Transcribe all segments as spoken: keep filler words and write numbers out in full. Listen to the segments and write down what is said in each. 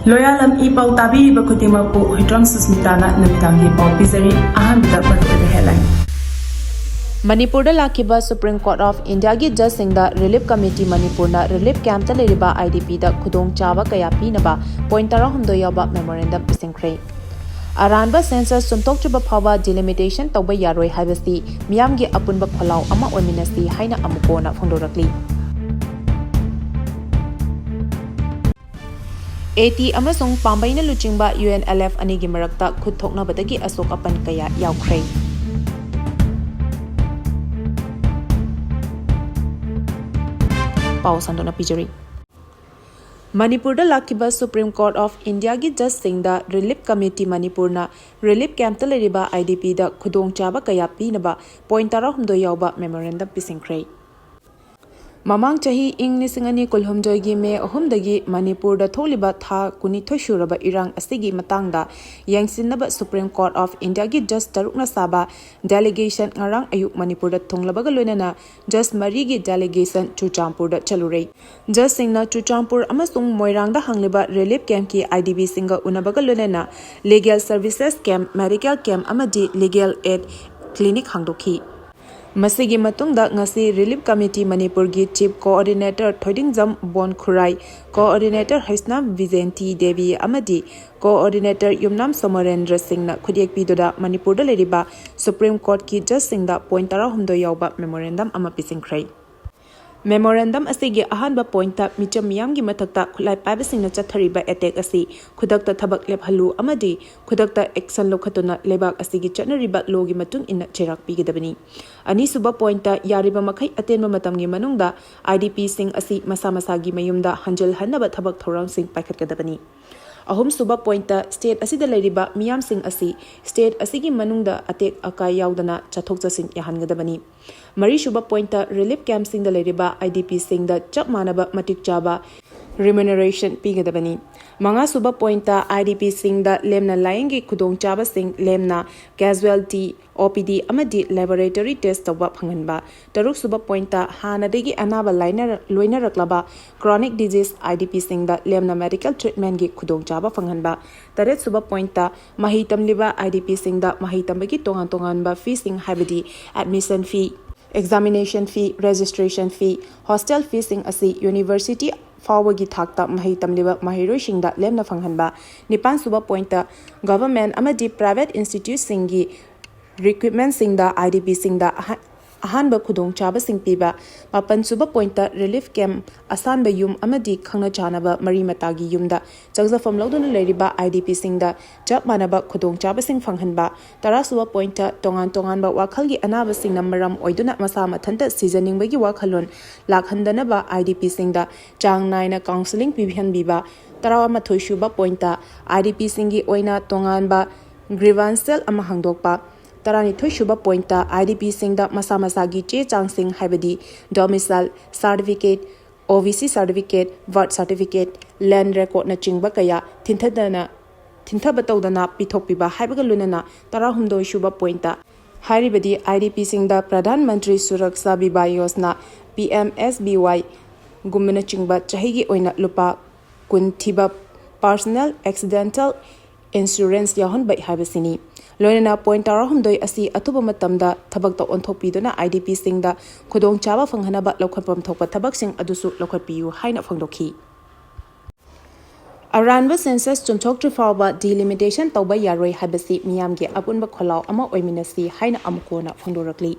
ꯂꯣꯌꯥꯂꯝ E ꯄꯥꯎ ꯇꯥꯕꯤꯔꯤꯕ ꯈꯨꯗꯤꯡꯃꯛꯄꯨ ꯍꯨꯏꯗ꯭ꯔꯣꯝ ꯁꯨꯁꯃꯤꯇꯥꯅ ꯅꯨꯃꯤꯗꯥꯡꯒꯤ ꯄꯥꯎ ꯄꯤꯖꯔꯤ꯫ ꯑꯍꯥꯟꯕꯗ ꯃꯔꯨꯑꯣꯏꯕ headline꯫ ꯃꯅꯤꯄꯨꯔꯗ ꯂꯥꯛꯈꯤꯕ Supreme Court of Indiaꯒꯤ judgeꯁꯤꯡꯗ Relief Committee ꯃꯅꯤꯄꯨꯔꯅ relief campꯇ ꯂꯩꯔꯤꯕ IDPꯗ ꯈꯨꯗꯣꯡꯆꯥꯕ ꯀꯌꯥ ꯄꯤꯅꯕ point ꯇꯔꯥꯍꯨꯝꯗꯣꯏ ꯌꯥꯎꯕ memorandum ꯄꯤꯁꯤꯟꯈ꯭ꯔꯦ꯫ ꯑꯔꯥꯟꯕ census ꯆꯨꯝꯊꯣꯛꯇ꯭ꯔꯤꯕ ꯐꯥꯎꯕ delimitation ꯇꯧꯕ ꯌꯥꯔꯣꯏ ꯍꯥꯏꯕꯁꯤ ꯃꯤꯌꯥꯝꯒꯤ ꯑꯄꯨꯟꯕ ꯈꯣꯜꯂꯥꯎ ꯑꯃ ꯑꯣꯏꯃꯤꯟꯅꯁꯤ ꯍꯥꯏꯅ ꯑꯃꯨꯛ ꯍꯟꯅ ꯐꯣꯡꯗꯣꯔꯛꯂꯤ꯫ AT ꯑꯃꯁꯨꯡ ꯄꯥꯝꯕꯩꯅ ꯂꯨꯆꯤꯡꯕ UNLF ꯑꯅꯤꯒꯤ ꯃꯔꯛꯇ ꯈꯨꯠ ꯊꯣꯛꯅꯕꯗꯒꯤ ꯑꯁꯣꯛ ꯑꯄꯟ ꯀꯌꯥ ꯌꯥꯎꯈ꯭ꯔꯦ꯫ ꯄꯥꯎ ꯁꯟꯗꯣꯛꯅ ꯄꯤꯖꯔꯤ꯫ ꯃꯅꯤꯄꯨꯔꯗ ꯂꯥꯛꯈꯤꯕ Supreme Court of Indiaꯒꯤ judgeꯁꯤꯡꯗ Relief Committee ꯃꯅꯤꯄꯨꯔꯅ relief campꯇ ꯂꯩꯔꯤꯕ IDPꯗ ꯈꯨꯗꯣꯡꯆꯥꯕ ꯀꯌꯥ ꯄꯤꯅꯕ point ꯇꯔꯥꯍꯨꯝꯗꯣꯏ ꯌꯥꯎꯕ memorandum ꯄꯤꯁꯤꯟꯈ꯭ꯔꯦ꯫ ꯃꯃꯥꯡ ꯆꯍꯤ ꯏꯪ ꯂꯤꯁꯤꯡ ꯑꯅꯤ ꯀꯨꯟꯍꯨꯝꯗꯣꯏꯒꯤ ꯃꯦ ꯑꯍꯨꯝꯗꯒꯤ ꯃꯅꯤꯄꯨꯔꯗ ꯊꯣꯛꯂꯤꯕ ꯊꯥ ꯀꯨꯟꯅꯤꯊꯣꯏ ꯁꯨꯔꯕ ꯏꯔꯥꯡ ꯑꯁꯤꯒꯤ ꯃꯇꯥꯡꯗ ꯌꯦꯡꯁꯤꯟꯅꯕ Supreme Court of Indiaꯒꯤ judge ꯇꯔꯨꯛꯅ ꯁꯥꯕ delegation ꯉꯔꯥꯡ ꯑꯌꯨꯛ ꯃꯅꯤꯄꯨꯔꯗ ꯊꯨꯡꯂꯕꯒ ꯂꯣꯏꯅꯅ judge ꯃꯔꯤꯒꯤ delegation ꯆꯨꯔꯆꯥꯟꯄꯨꯔꯗ ꯆꯠꯂꯨꯔꯦ꯫ Judgeꯁꯤꯡꯅ ꯆꯨꯔꯆꯥꯟꯄꯨꯔ ꯑꯃꯁꯨꯡ ꯃꯣꯏꯔꯥꯡꯗ ꯍꯥꯡꯂꯤꯕ relief campꯀꯤ IDPꯁꯤꯡꯒ ꯎꯅꯕꯒ ꯂꯣꯏꯅꯅ legal services camp, medical camp ꯑꯃꯗꯤ legal aid clinic ꯍꯥꯡꯗꯣꯛꯈꯤ꯫ ꯃꯁꯤꯒꯤ ꯃꯇꯨꯡꯗ ꯉꯁꯤ Relief Committee ꯃꯅꯤꯄꯨꯔꯒꯤ Chief Coordinator ꯊꯣꯏꯗꯤꯡꯖꯝ ꯕꯣꯟꯈꯨꯔꯥꯏ, Coordinator Heisnam ꯕꯤꯖꯦꯟꯇꯤ Devi ꯑꯃꯗꯤ Coordinator ꯌꯨꯝꯅꯥꯝ ꯁꯣꯃꯣꯔꯦꯟꯗ꯭ꯔ ꯁꯤꯡꯅ ꯈꯨꯠꯌꯦꯛ ꯄꯤꯗꯨꯅ ꯃꯅꯤꯄꯨꯔꯗ ꯂꯩꯔꯤꯕ Supreme Courtꯀꯤ judgeꯁꯤꯡꯗ point ꯇꯔꯥꯍꯨꯝꯗꯣꯏ ꯌꯥꯎꯕ memorandum ꯑꯃ ꯄꯤꯁꯤꯟꯈ꯭ꯔꯦ꯫ Memorandum ꯑꯁꯤꯒꯤ ꯑꯍꯥꯟꯕ pointꯇ ꯃꯤꯆꯝ ꯃꯤꯌꯥꯝꯒꯤ ꯃꯊꯛꯇ ꯈꯨꯠꯂꯥꯏ ꯄꯥꯏꯕꯁꯤꯡꯅ ꯆꯠꯊꯔꯤꯕ attack ꯑꯁꯤ ꯈꯨꯗꯛꯇ ꯊꯕꯛ ꯂꯦꯞꯍꯜꯂꯨ ꯑꯃꯗꯤ ꯈꯨꯗꯛꯇ action ꯂꯧꯈꯠꯇꯨꯅ ꯂꯩꯕꯥꯛ ꯑꯁꯤꯒꯤ ꯆꯠꯅꯔꯤꯕ lawꯒꯤ ꯃꯇꯨꯡ ꯏꯟꯅ ꯆꯩꯔꯥꯛ ꯄꯤꯒꯗꯕꯅꯤ꯫ ꯑꯅꯤꯁꯨꯕ pointꯇ ꯌꯥꯔꯤꯕ ꯃꯈꯩ ꯑꯇꯦꯟꯕ ꯃꯇꯝꯒꯤ ꯃꯅꯨꯡꯗ IDPꯁꯤꯡ ꯑꯁꯤ ꯃꯁꯥ ꯃꯁꯥꯒꯤ ꯃꯌꯨꯝꯗ ꯍꯟꯖꯤꯜꯍꯟꯅꯕ ꯊꯕꯛ ꯊꯧꯔꯥꯡꯁꯤꯡ ꯄꯥꯏꯈꯠꯀꯗꯕꯅꯤ꯫ ꯑꯍꯨꯝꯁꯨꯕ pointꯇ state ꯑꯁꯤꯗ ꯂꯩꯔꯤꯕ ꯃꯤꯌꯥꯝꯁꯤꯡ ꯑꯁꯤ state ꯑꯁꯤꯒꯤ ꯃꯅꯨꯡꯗ ꯑꯇꯦꯛ ꯑꯀꯥꯏ ꯌꯥꯎꯗꯅ ꯆꯠꯊꯣꯛ ꯆꯠꯁꯤꯟ ꯌꯥꯍꯟꯒꯗꯕꯅꯤ꯫ ꯃꯔꯤꯁꯨꯕ pointꯇ relief campꯁꯤꯡꯗ ꯂꯩꯔꯤꯕ IDPꯁꯤꯡꯗ ꯆꯞ ꯃꯥꯟꯅꯕ ꯃꯇꯤꯛ ꯆꯥꯕ remuneration ꯄꯤꯒꯗꯕꯅꯤ꯫ ꯃꯉꯥꯁꯨꯕ ꯄꯣꯏꯟꯠꯇ, IDPꯁꯤꯡꯗ ꯂꯦꯝꯅ ꯂꯥꯌꯦꯡꯒꯤ ꯈꯨꯗꯣꯡꯆꯥꯕꯁꯤꯡ, ꯂꯦꯝꯅ casualty, OPD ꯑꯃꯗꯤ laboratory test ꯇꯧꯕ ꯐꯪꯍꯟꯕ꯫ ꯇꯔꯨꯛꯁꯨꯕ ꯄꯣꯏꯟꯠꯇ, ꯍꯥꯟꯅꯗꯒꯤ ꯑꯅꯥꯕ ꯂꯥꯏꯅꯔ-, ꯂꯣꯏꯅꯔꯛꯂꯕ chronic disease IDPꯁꯤꯡꯗ ꯂꯦꯝꯅ medical treatmentꯀꯤ ꯈꯨꯗꯣꯡꯆꯥꯕ ꯐꯪꯍꯟꯕ꯫ ꯇꯔꯦꯠꯁꯨꯕ ꯄꯣꯏꯟꯠꯇ, ꯃꯍꯩ ꯇꯝꯂꯤꯕ IDPꯁꯤꯡꯗ ꯃꯍꯩ ꯇꯝꯕꯒꯤ ꯇꯣꯉꯥꯟ ꯇꯣꯉꯥꯟꯕ feeꯁꯤꯡ, ꯍꯥꯏꯕꯗꯤ admission fee, examination fee, registration fee, hostel feeꯁꯤꯡ ꯑꯁꯤ university ꯐꯥꯎꯕꯒꯤ ꯊꯥꯛꯇ ꯃꯍꯩ ꯇꯝꯂꯤꯕ ꯃꯍꯩꯔꯣꯏꯁꯤꯡꯗ ꯂꯦꯝꯅ ꯐꯪꯍꯟꯕ꯫ ꯅꯤꯄꯥꯟꯁꯨꯕ ꯄꯣꯏꯟꯠꯇ, government ꯑꯃꯗꯤ private instituteꯁꯤꯡꯒꯤ recruitmentꯁꯤꯡꯗ IDPꯁꯤꯡꯗ ꯑꯍ-, ꯑꯍꯥꯟꯕ ꯈꯨꯗꯣꯡꯆꯥꯕꯁꯤꯡ ꯄꯤꯕ꯫ ꯃꯥꯄꯟꯁꯨꯕ ꯄꯣꯏꯟꯠꯇ, relief camp, ꯑꯁꯥꯟꯕ ꯌꯨꯝ ꯑꯃꯗꯤ ꯈꯪꯅ ꯆꯥꯟꯅꯕ ꯃꯔꯤ ꯃꯇꯥꯒꯤ ꯌꯨꯝꯗ ꯆꯪꯖꯐꯝ ꯂꯧꯗꯨꯅ ꯂꯩꯔꯤꯕ IDPꯁꯤꯡꯗ ꯆꯞ ꯃꯥꯟꯅꯕ ꯈꯨꯗꯣꯡꯆꯥꯕꯁꯤꯡ ꯐꯪꯍꯟꯕ꯫ ꯇꯔꯥꯁꯨꯕ ꯄꯣꯏꯟꯠꯇ, ꯇꯣꯉꯥꯟ ꯇꯣꯉꯥꯟꯕ ꯋꯥꯈꯜꯒꯤ ꯑꯅꯥꯕꯁꯤꯡꯅ ꯃꯔꯝ ꯑꯣꯏꯗꯨꯅ ꯃꯁꯥ ꯃꯊꯟꯇ ꯁꯤꯖꯅꯤꯡꯕꯒꯤ ꯋꯥꯈꯜꯂꯣꯟ ꯂꯥꯛꯍꯟꯗꯅꯕ IDPꯁꯤꯡꯗ ꯆꯥꯡ ꯅꯥꯏꯅ counselling ꯄꯤꯍꯟꯕꯤꯕ꯫ ꯇꯔꯥꯃꯥꯊꯣꯏꯁꯨꯕ ꯄꯣꯏꯟꯠꯇ, IDPꯁꯤꯡꯒꯤ ꯑꯣꯏꯅ ꯇꯣꯉꯥꯟꯕ grievance cell ꯑꯃ ꯍꯥꯡꯗꯣꯛꯄ꯫ ꯇꯔꯥꯅꯤꯊꯣꯏꯁꯨꯕ ꯄꯣꯏꯟꯠꯇ, IDPꯁꯤꯡꯗ ꯃꯁꯥ ꯃꯁꯥꯒꯤ ꯆꯦ ꯆꯥꯡꯁꯤꯡ, ꯍꯥꯏꯕꯗꯤ domicile certificate, OBC certificate, birth certificate, land recordꯅꯆꯤꯡꯕ ꯀꯌꯥ ꯊꯤꯟꯊꯗꯅ, ꯊꯤꯟꯊꯕ ꯇꯧꯗꯅ ꯄꯤꯊꯣꯛꯄꯤꯕ ꯍꯥꯏꯕꯒ ꯂꯣꯏꯅꯅ ꯇꯔꯥꯍꯨꯝꯗꯣꯏꯁꯨꯕ ꯄꯣꯏꯟꯠꯇ ꯍꯥꯏꯔꯤꯕꯗꯤ IDPꯁꯤꯡꯗ Pradhan Mantri Suraksha Bima Yojana, PMSBY, ꯒꯨꯝꯕꯅꯆꯤꯡꯕ ꯆꯍꯤꯒꯤ ꯑꯣꯏꯅ ꯂꯨꯄꯥ ꯀꯨꯟ ꯊꯤꯕ personal accidental insurance ꯌꯥꯎꯍꯟꯕ ꯍꯥꯏꯕꯁꯤꯅꯤ꯫ ꯂꯣꯏꯅꯅ ꯄꯣꯏꯟꯠ ꯇꯔꯥꯍꯨꯝꯗꯣꯏ ꯑꯁꯤ ꯑꯊꯨꯕ ꯃꯇꯝꯗ ꯊꯕꯛꯇ ꯑꯣꯟꯊꯣꯛꯄꯤꯗꯨꯅ IDPꯁꯤꯡꯗ ꯈꯨꯗꯣꯡꯆꯥꯕ ꯐꯪꯍꯟꯅꯕ ꯂꯧꯈꯠꯐꯝ ꯊꯣꯛꯄ ꯊꯕꯛꯁꯤꯡ ꯑꯗꯨꯁꯨ ꯂꯧꯈꯠꯄꯤꯌꯨ ꯍꯥꯏꯅ ꯐꯣꯡꯗꯣꯛꯈꯤ꯫ ꯑꯔꯥꯟꯕ census ꯆꯨꯝꯊꯣꯛꯇ꯭ꯔꯤ ꯐꯥꯎꯕ delimitation ꯇꯧꯕ ꯌꯥꯔꯣꯏ ꯍꯥꯏꯕꯁꯤ ꯃꯤꯌꯥꯝꯒꯤ ꯑꯄꯨꯟꯕ ꯈꯣꯜꯂꯥꯎ ꯑꯃ ꯑꯣꯏꯃꯤꯟꯅꯁꯤ ꯍꯥꯏꯅ ꯑꯃꯨꯛ ꯍꯟꯅ ꯐꯣꯡꯗꯣꯔꯛꯂꯤ꯫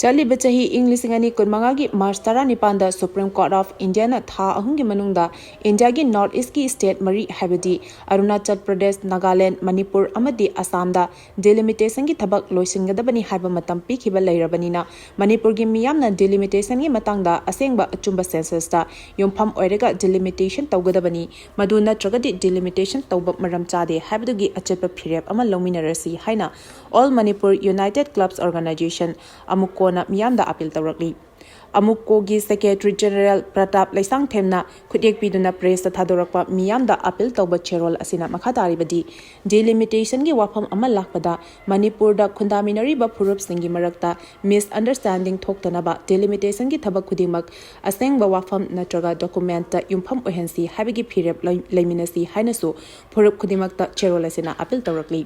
ꯆꯠꯂꯤꯕ ꯆꯍꯤ ꯏꯪ ꯂꯤꯁꯤꯡ ꯑꯅꯤ ꯀꯨꯟꯃꯉꯥꯒꯤ ꯃꯥꯔꯆ ꯇꯔꯥꯅꯤꯄꯥꯟꯗ Supreme Court of Indiaꯅ ꯊꯥ ꯑꯍꯨꯝꯒꯤ ꯃꯅꯨꯡꯗ ꯏꯟꯗꯤꯌꯥꯒꯤ North Eastꯀꯤ state ꯃꯔꯤ, ꯍꯥꯏꯕꯗꯤ ꯑꯔꯨꯅꯥꯆꯜ ꯄ꯭ꯔꯗꯦꯁ, ꯅꯥꯒꯥꯂꯦꯟꯗ, ꯃꯅꯤꯄꯨꯔ ꯑꯃꯗꯤ ꯑꯁꯥꯝꯗ delimitationꯒꯤ ꯊꯕꯛ ꯂꯣꯏꯁꯤꯟꯒꯗꯕꯅꯤ ꯍꯥꯏꯕ ꯃꯇꯝ ꯄꯤꯈꯤꯕ ꯂꯩꯔꯕꯅꯤꯅ, ꯃꯅꯤꯄꯨꯔꯒꯤ ꯃꯤꯌꯥꯝꯅ delimitationꯒꯤ ꯃꯇꯥꯡꯗ ꯑꯁꯦꯡꯕ ꯑꯆꯨꯝꯕ censusꯇ ꯌꯨꯝꯐꯝ ꯑꯣꯏꯔꯒ delimitation ꯇꯧꯒꯗꯕꯅꯤ꯫ ꯃꯗꯨ ꯅꯠꯇ꯭ꯔꯒꯗꯤ delimitation ꯇꯧꯕ ꯃꯔꯝ ꯆꯥꯗꯦ ꯍꯥꯏꯕꯗꯨꯒꯤ ꯑꯆꯦꯠꯄ ꯐꯤꯔꯦꯞ ꯑꯃ ꯂꯧꯃꯤꯟꯅꯔꯁꯤ ꯍꯥꯏꯅ All Manipur United Clubs Organisation ꯑꯃꯨꯛ ꯍꯟꯅ ꯃꯤꯌꯥꯝꯗ appeal ꯇꯧꯔꯛꯂꯤ꯫ ꯑꯃꯨꯛꯀꯣꯒꯤ ꯁꯦꯀ꯭ꯔꯦꯇꯔꯤ ꯖꯦꯅꯔꯦꯜ ꯄ꯭ꯔꯇꯥꯞ ꯂꯩꯁꯥꯡꯊꯦꯝꯅ ꯈꯨꯠꯌꯦꯛ ꯄꯤꯗꯨꯅ ꯄ꯭ꯔꯦꯁꯇ ꯊꯥꯗꯣꯔꯛꯄ ꯃꯤꯌꯥꯝꯗ ꯑꯥꯄꯤꯜ ꯇꯧꯕ ꯆꯦꯔꯣꯜ ꯑꯁꯤꯅ ꯃꯈꯥ ꯇꯥꯔꯤꯕꯗꯤ, ꯗꯤꯂꯤꯃꯤꯇꯦꯁꯟꯒꯤ ꯋꯥꯐꯝ ꯑꯃ ꯂꯥꯛꯄꯗ ꯃꯅꯤꯄꯨꯔꯗ ꯈꯨꯟꯗꯥꯃꯤꯟꯅꯔꯤꯕ ꯐꯨꯔꯨꯞꯁꯤꯡꯒꯤ ꯃꯔꯛꯇ ꯃꯤꯁꯑꯟꯗꯔꯁ꯭ꯇꯦꯟꯗꯤꯡ ꯊꯣꯛꯇꯅꯕ ꯗꯤꯂꯤꯃꯤꯇꯦꯁꯟꯒꯤ ꯊꯕꯛ ꯈꯨꯗꯤꯡꯃꯛ ꯑꯁꯦꯡꯕ ꯋꯥꯐꯝ ꯅꯠꯇ꯭ꯔꯒ ꯗꯣꯀꯨꯃꯦꯟꯠꯇ ꯌꯨꯝꯐꯝ ꯑꯣꯏꯍꯟꯁꯤ ꯍꯥꯏꯕꯒꯤ ꯐꯤꯔꯦꯞ ꯂꯩ-, ꯂꯩꯃꯤꯟꯅꯁꯤ ꯍꯥꯏꯅꯁꯨ ꯐꯨꯔꯨꯞ ꯈꯨꯗꯤꯡꯃꯛꯇ ꯆꯦꯔꯣꯜ ꯑꯁꯤꯅ ꯑꯥꯄꯤꯜ ꯇꯧꯔꯛꯂꯤ꯫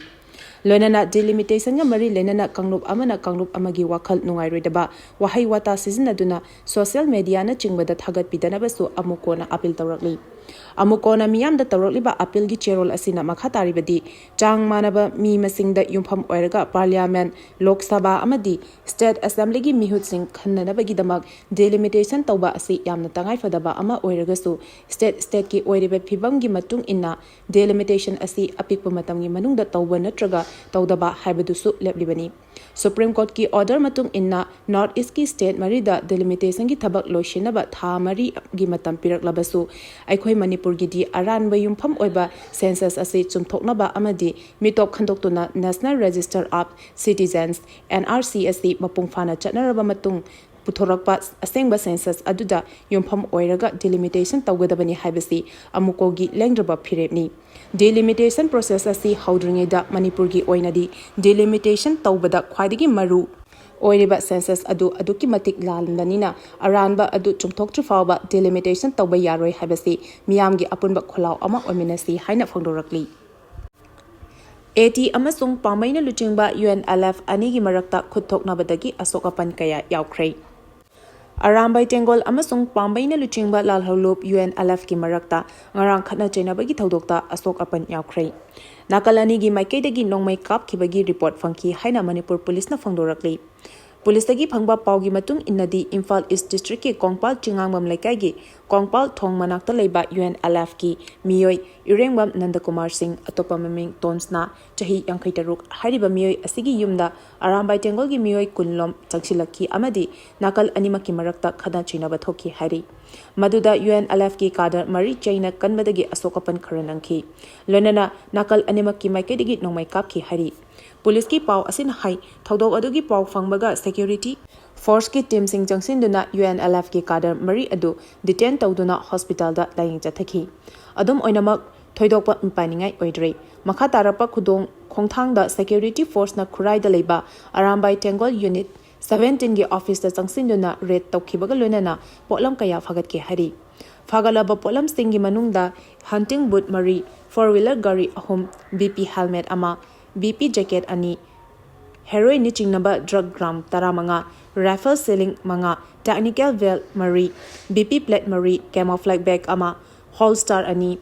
ꯂꯣꯏꯅꯅ ꯗꯤꯂꯤꯃꯤꯇꯦꯁꯟꯒ ꯃꯔꯤ ꯂꯩꯅꯅ ꯀꯥꯡꯂꯨꯞ ꯑꯃꯅ ꯀꯥꯡꯂꯨꯞ ꯑꯃꯒꯤ ꯋꯥꯈꯜ ꯅꯨꯡꯉꯥꯏꯔꯣꯏꯗꯕ ꯋꯥꯍꯩ ꯋꯥꯇꯥ ꯁꯤꯖꯤꯟꯅꯗꯨꯅ ꯁꯣꯁꯤꯌꯦꯜ ꯃꯦꯗꯤꯌꯥꯅꯆꯤꯡꯕꯗ ꯊꯥꯒꯠꯄꯤꯗꯅꯕꯁꯨ ꯑꯃꯨꯛꯀꯣꯅ ꯑꯥꯄꯤꯜ ꯇꯧꯔꯛꯂꯤ꯫ ꯑꯃꯨꯛꯀꯣꯅ ꯃꯤꯌꯥꯝꯗ ꯇꯧꯔꯛꯂꯤꯕ ꯑꯥꯄꯤꯜꯒꯤ ꯆꯦꯔꯣꯜ ꯑꯁꯤꯅ ꯃꯈꯥ ꯇꯥꯔꯤꯕꯗꯤ, ꯆꯥꯡ ꯃꯥꯟꯅꯕ ꯃꯤ ꯃꯁꯤꯡꯗ ꯌꯨꯝꯐꯝ ꯑꯣꯏꯔꯒ ꯄꯥꯔꯂꯤꯌꯥꯃꯦꯟꯠ, ꯂꯣꯛ ꯁꯚꯥ ꯑꯃꯗꯤ ꯁ꯭ꯇꯦꯠ ꯑꯦꯁꯦꯝꯕ꯭ꯂꯤꯒꯤ ꯃꯤꯍꯨꯠꯁꯤꯡ ꯈꯟꯅꯅꯕꯒꯤꯗꯃꯛ ꯗꯤꯂꯤꯃꯤꯇꯦꯁꯟ ꯇꯧꯕ ꯑꯁꯤ ꯌꯥꯝꯅ ꯇꯉꯥꯏꯐꯗꯕ ꯑꯃ ꯑꯣꯏꯔꯒꯁꯨ, ꯁ꯭ꯇꯦꯠ ꯁ꯭ꯇꯦꯠꯀꯤ ꯑꯣꯏꯔꯤꯕ ꯐꯤꯕꯝꯒꯤ ꯃꯇꯨꯡ ꯏꯟꯅ ꯗꯤꯂꯤꯃꯤꯇꯦꯁꯟ ꯑꯁꯤ ꯑꯄꯤꯛꯄ ꯃꯇꯝꯒꯤ ꯃꯅꯨꯡꯗ ꯇꯧꯕ ꯅꯠꯇ꯭ꯔꯒ ꯇꯧꯗꯕ ꯍꯥꯏꯕꯗꯨꯁꯨ ꯂꯦꯞꯂꯤꯕꯅꯤ꯫ ꯁꯨꯄ꯭ꯔꯤꯝ ꯀꯣꯔꯠꯀꯤ ꯑꯣꯔꯗꯔ ꯃꯇꯨꯡ ꯏꯟꯅ ꯅꯣꯔꯠ ꯏꯁ꯭ꯠꯀꯤ ꯁ꯭ꯇꯦꯠ ꯃꯔꯤꯗ ꯗꯤꯂꯤꯃꯤꯇꯦꯁꯟꯒꯤ ꯊꯕꯛ ꯂꯣꯏꯁꯤꯟꯅꯕ ꯊꯥ ꯃꯔꯤꯒꯤ ꯃꯇꯝ ꯄꯤꯔꯛꯂꯕꯁꯨ, ꯑꯩꯈꯣꯏ ꯃꯅꯤꯄꯨꯔꯒꯤꯗꯤ ꯑꯔꯥꯟꯕ ꯌꯨꯝꯐꯝ ꯑꯣꯏꯕ ꯁꯦꯟꯁꯁ ꯑꯁꯤ ꯆꯨꯝꯊꯣꯛꯅꯕ ꯑꯃꯗꯤ ꯃꯤꯇꯣꯞ ꯈꯟꯗꯣꯛꯇꯨꯅ National Register of Citizens, N R C, ꯑꯁꯤ ꯃꯄꯨꯡ ꯐꯥꯅ ꯆꯠꯅꯔꯕ ꯃꯇꯨꯡ ꯄꯨꯊꯣꯔꯛꯄ ꯑꯁꯦꯡꯕ ꯁꯦꯟꯁꯁ ꯑꯗꯨꯗ ꯌꯨꯝꯐꯝ ꯑꯣꯏꯔꯒ ꯗꯤꯂꯤꯃꯤꯇꯦꯁꯟ ꯇꯧꯒꯗꯕꯅꯤ ꯍꯥꯏꯕꯁꯤ ꯑꯃꯨꯛꯀꯣꯒꯤ ꯂꯦꯡꯗ꯭ꯔꯕ ꯐꯤꯔꯦꯞꯅꯤ꯫ ꯗꯤꯂꯤꯃꯤꯇꯦꯁꯟ ꯄ꯭ꯔꯣꯁꯦꯁ ꯑꯁꯤ ꯍꯧꯗ꯭ꯔꯤꯉꯩꯗ ꯃꯅꯤꯄꯨꯔꯒꯤ ꯑꯣꯏꯅꯗꯤ ꯗꯤꯂꯤꯃꯤꯇꯦꯁꯟ ꯇꯧꯕꯗ ꯈ꯭ꯋꯥꯏꯗꯒꯤ ꯃꯔꯨ ꯑꯣꯏꯔꯤꯕ ꯁꯦꯟꯁꯁ ꯑꯗꯨ ꯑꯗꯨꯛꯀꯤ ꯃꯇꯤꯛ ꯂꯥꯟꯕꯅꯤꯅ, ꯑꯔꯥꯟꯕ ꯑꯗꯨ ꯆꯨꯝꯊꯣꯛꯇ꯭ꯔꯤ ꯐꯥꯎꯕ ꯗꯤꯂꯤꯃꯤꯇꯦꯁꯟ ꯇꯧꯕ ꯌꯥꯔꯣꯏ ꯍꯥꯏꯕꯁꯤ ꯃꯤꯌꯥꯝꯒꯤ ꯑꯄꯨꯟꯕ ꯈꯣꯜꯂꯥꯎ ꯑꯃ ꯑꯣꯏꯃꯤꯟꯅꯁꯤ ꯍꯥꯏꯅ ꯐꯣꯡꯗꯣꯔꯛꯂꯤ꯫ ꯑꯦ ꯇꯤ ꯑꯃꯁꯨꯡ ꯄꯥꯝꯕꯩꯅ ꯂꯨꯆꯤꯡꯕ ꯌꯨ ꯑꯦꯟ ꯑꯦꯜ ꯑꯦꯐ ꯑꯅꯤꯒꯤ ꯃꯔꯛꯇ ꯈꯨꯠ ꯊꯣꯛꯅꯕꯗꯒꯤ ꯑꯁꯣꯛ ꯑꯄꯟ ꯀꯌꯥ ꯌꯥꯎꯈ꯭ꯔꯦ꯫ ꯑꯔꯥꯝꯕꯥꯏ ꯇꯦꯡꯒꯣꯜ ꯑꯃꯁꯨꯡ ꯄꯥꯝꯕꯩꯅ ꯂꯨꯆꯤꯡꯕ ꯂꯥꯜꯍꯧꯂꯨꯞ ꯌꯨ ꯑꯦꯟ ꯑꯦꯜ ꯑꯦꯐꯀꯤ ꯃꯔꯛꯇ ꯉꯔꯥꯡ ꯈꯠꯅ ꯆꯩꯅꯕꯒꯤ ꯊꯧꯗꯣꯛꯇ ꯑꯁꯣꯛ ꯑꯄꯟ ꯌꯥꯎꯈ꯭ꯔꯦ꯫ ꯅꯥꯀꯜ ꯑꯅꯤꯒꯤ ꯃꯥꯏꯀꯩꯗꯒꯤ ꯅꯣꯡꯃꯩ ꯀꯥꯞꯈꯤꯕꯒꯤ ꯔꯤꯄꯣꯔꯠ ꯐꯪꯈꯤ ꯍꯥꯏꯅ ꯃꯅꯤꯄꯨꯔ ꯄꯨꯂꯤꯁꯅ ꯐꯣꯡꯗꯣꯔꯛꯂꯤ꯫ ꯄꯨꯂꯤꯁꯇꯒꯤ ꯐꯪꯕ ꯄꯥꯎꯒꯤ ꯃꯇꯨꯡ ꯏꯟꯅꯗꯤ, ꯏꯝꯐꯥꯜ ꯏꯁ꯭ꯠ ꯗꯤꯁꯇ꯭ꯔꯤꯛꯀꯤ ꯀꯣꯡꯄꯥꯜ ꯆꯤꯉꯥꯡꯕꯝ ꯂꯩꯀꯥꯏꯒꯤ ꯀꯣꯡꯄꯥꯜ ꯊꯣꯡ ꯃꯅꯥꯛꯇ ꯂꯩꯕ ꯌꯨ ꯑꯦꯟ ꯑꯦꯜ ꯑꯦꯐꯀꯤ ꯃꯤꯑꯣꯏ ꯏꯔꯦꯡꯕꯝ ꯅꯟꯗꯀꯨꯃꯥꯔ ꯁꯤꯡ, ꯑꯇꯣꯞꯄ ꯃꯃꯤꯡ ꯇꯣꯟꯁꯅꯥ, ꯆꯍꯤ ꯌꯥꯡꯈꯩ ꯇꯔꯨꯛ, ꯍꯥꯏꯔꯤꯕ ꯃꯤꯑꯣꯏ ꯑꯁꯤꯒꯤ ꯌꯨꯝꯗ ꯑꯔꯥꯝꯕꯥꯏ ꯇꯦꯡꯒꯣꯜꯒꯤ ꯃꯤꯑꯣꯏ ꯀꯨꯟ ꯂꯣꯝ ꯆꯪꯁꯤꯜꯂꯛꯈꯤ ꯑꯃꯗꯤ ꯅꯥꯀꯜ ꯑꯅꯤꯃꯛꯀꯤ ꯃꯔꯛꯇ ꯈꯠꯅ ꯆꯩꯅꯕ ꯊꯣꯛꯈꯤ ꯍꯥꯏꯔꯤ꯫ ꯃꯗꯨꯗ ꯌꯨ ꯑꯦꯟ ꯑꯦꯜ ꯑꯦꯐꯀꯤ ꯀꯥꯗꯔ ꯃꯔꯤ ꯆꯩꯅ ꯀꯟꯕꯗꯒꯤ ꯑꯁꯣꯛ ꯑꯄꯟ ꯈꯔ ꯅꯪꯈꯤ꯫ ꯂꯣꯏꯅꯅ ꯅꯥꯀꯜ ꯑꯅꯤꯃꯛꯀꯤ ꯃꯥꯏꯀꯩꯗꯒꯤ ꯅꯣꯡꯃꯩ ꯀꯥꯞꯈꯤ ꯍꯥꯏꯔꯤ꯫ ꯄꯨꯂꯤꯁꯀꯤ ꯄꯥꯎ ꯑꯁꯤꯅ ꯍꯥꯏ, ꯊꯧꯗꯣꯛ ꯑꯗꯨꯒꯤ ꯄꯥꯎ ꯐꯪꯕꯒ ꯁꯦꯀ꯭ꯌꯨꯔꯤꯇꯤ ꯐꯣꯔꯁꯀꯤ ꯇꯤꯝꯁꯤꯡ ꯆꯪꯁꯤꯟꯗꯨꯅ ꯌꯨ ꯑꯦꯟ ꯑꯦꯜ ꯑꯦꯐꯀꯤ ꯀꯥꯗꯔ ꯃꯔꯤ ꯑꯗꯨ ꯗꯤꯇꯦꯟ ꯇꯧꯗꯨꯅ ꯍꯣꯁꯄꯤꯇꯥꯜꯗ ꯂꯥꯌꯦꯡ ꯆꯠꯊꯈꯤ꯫ ꯑꯗꯨꯝ ꯑꯣꯏꯅꯃꯛ, ꯊꯣꯏꯗꯣꯛꯄ ꯃꯤꯄꯥꯏꯅꯤꯡꯉꯥꯏ ꯑꯣꯏꯗ꯭ꯔꯤ꯫ ꯃꯈꯥ ꯇꯥꯔꯛꯄ ꯈꯨꯗꯣꯡ ꯈꯣꯡꯊꯥꯡꯗ ꯁꯦꯀ꯭ꯌꯨꯔꯤꯇꯤ ꯐꯣꯔꯁꯅ ꯈꯨꯔꯥꯏꯗ ꯂꯩꯕ ꯑꯔꯥꯝꯕꯥꯏ ꯇꯦꯡꯒꯣꯜ ꯌꯨꯅꯤꯠ ꯁꯚꯦꯟꯇꯤꯟꯒꯤ ꯑꯣꯐꯤꯁꯇ ꯆꯪꯁꯤꯟꯗꯨꯅ ꯔꯦꯗ ꯇꯧꯈꯤꯕꯒ ꯂꯣꯏꯅꯅ ꯄꯣꯠꯂꯝ ꯀꯌꯥ ꯐꯥꯒꯠꯀꯦ ꯍꯥꯏꯔꯤ꯫ ꯐꯥꯒꯠꯂꯕ ꯄꯣꯠꯂꯝꯁꯤꯡꯒꯤ ꯃꯅꯨꯡꯗ ꯍꯟꯇꯤꯡ ꯕꯨꯠ ꯃꯔꯤ, ꯐꯣꯔ ꯋꯤꯂꯔ ꯒꯥꯔꯤ ꯑꯍꯨꯝ, ꯕꯤ ꯄꯤ ꯍꯦꯜꯃꯦꯠ ꯑꯃ, ꯕꯤ ꯄꯤ ꯖꯦꯀꯦꯠ ꯑꯅꯤ, ꯍꯦꯔꯣꯏꯟꯅ ꯆꯤꯡꯅꯕ ꯗ꯭ꯔꯒ ꯒ꯭ꯔꯥꯝ ꯇꯔꯥꯃꯉꯥ, ꯔꯥꯏꯐꯜ ꯁꯤꯂꯤꯡ ꯃꯉꯥ, ꯇꯦꯛꯅꯤꯀꯦꯜ ꯕꯦꯜ ꯃꯔꯤ, ꯕꯤ ꯄꯤ ꯄ꯭ꯂꯦꯠ ꯃꯔꯤ, ꯀꯦꯃꯣꯐ꯭ꯂꯦꯛ ꯕꯦꯒ ꯑꯃ, ꯍꯣꯜꯁꯇꯥꯔ ꯑꯅꯤ,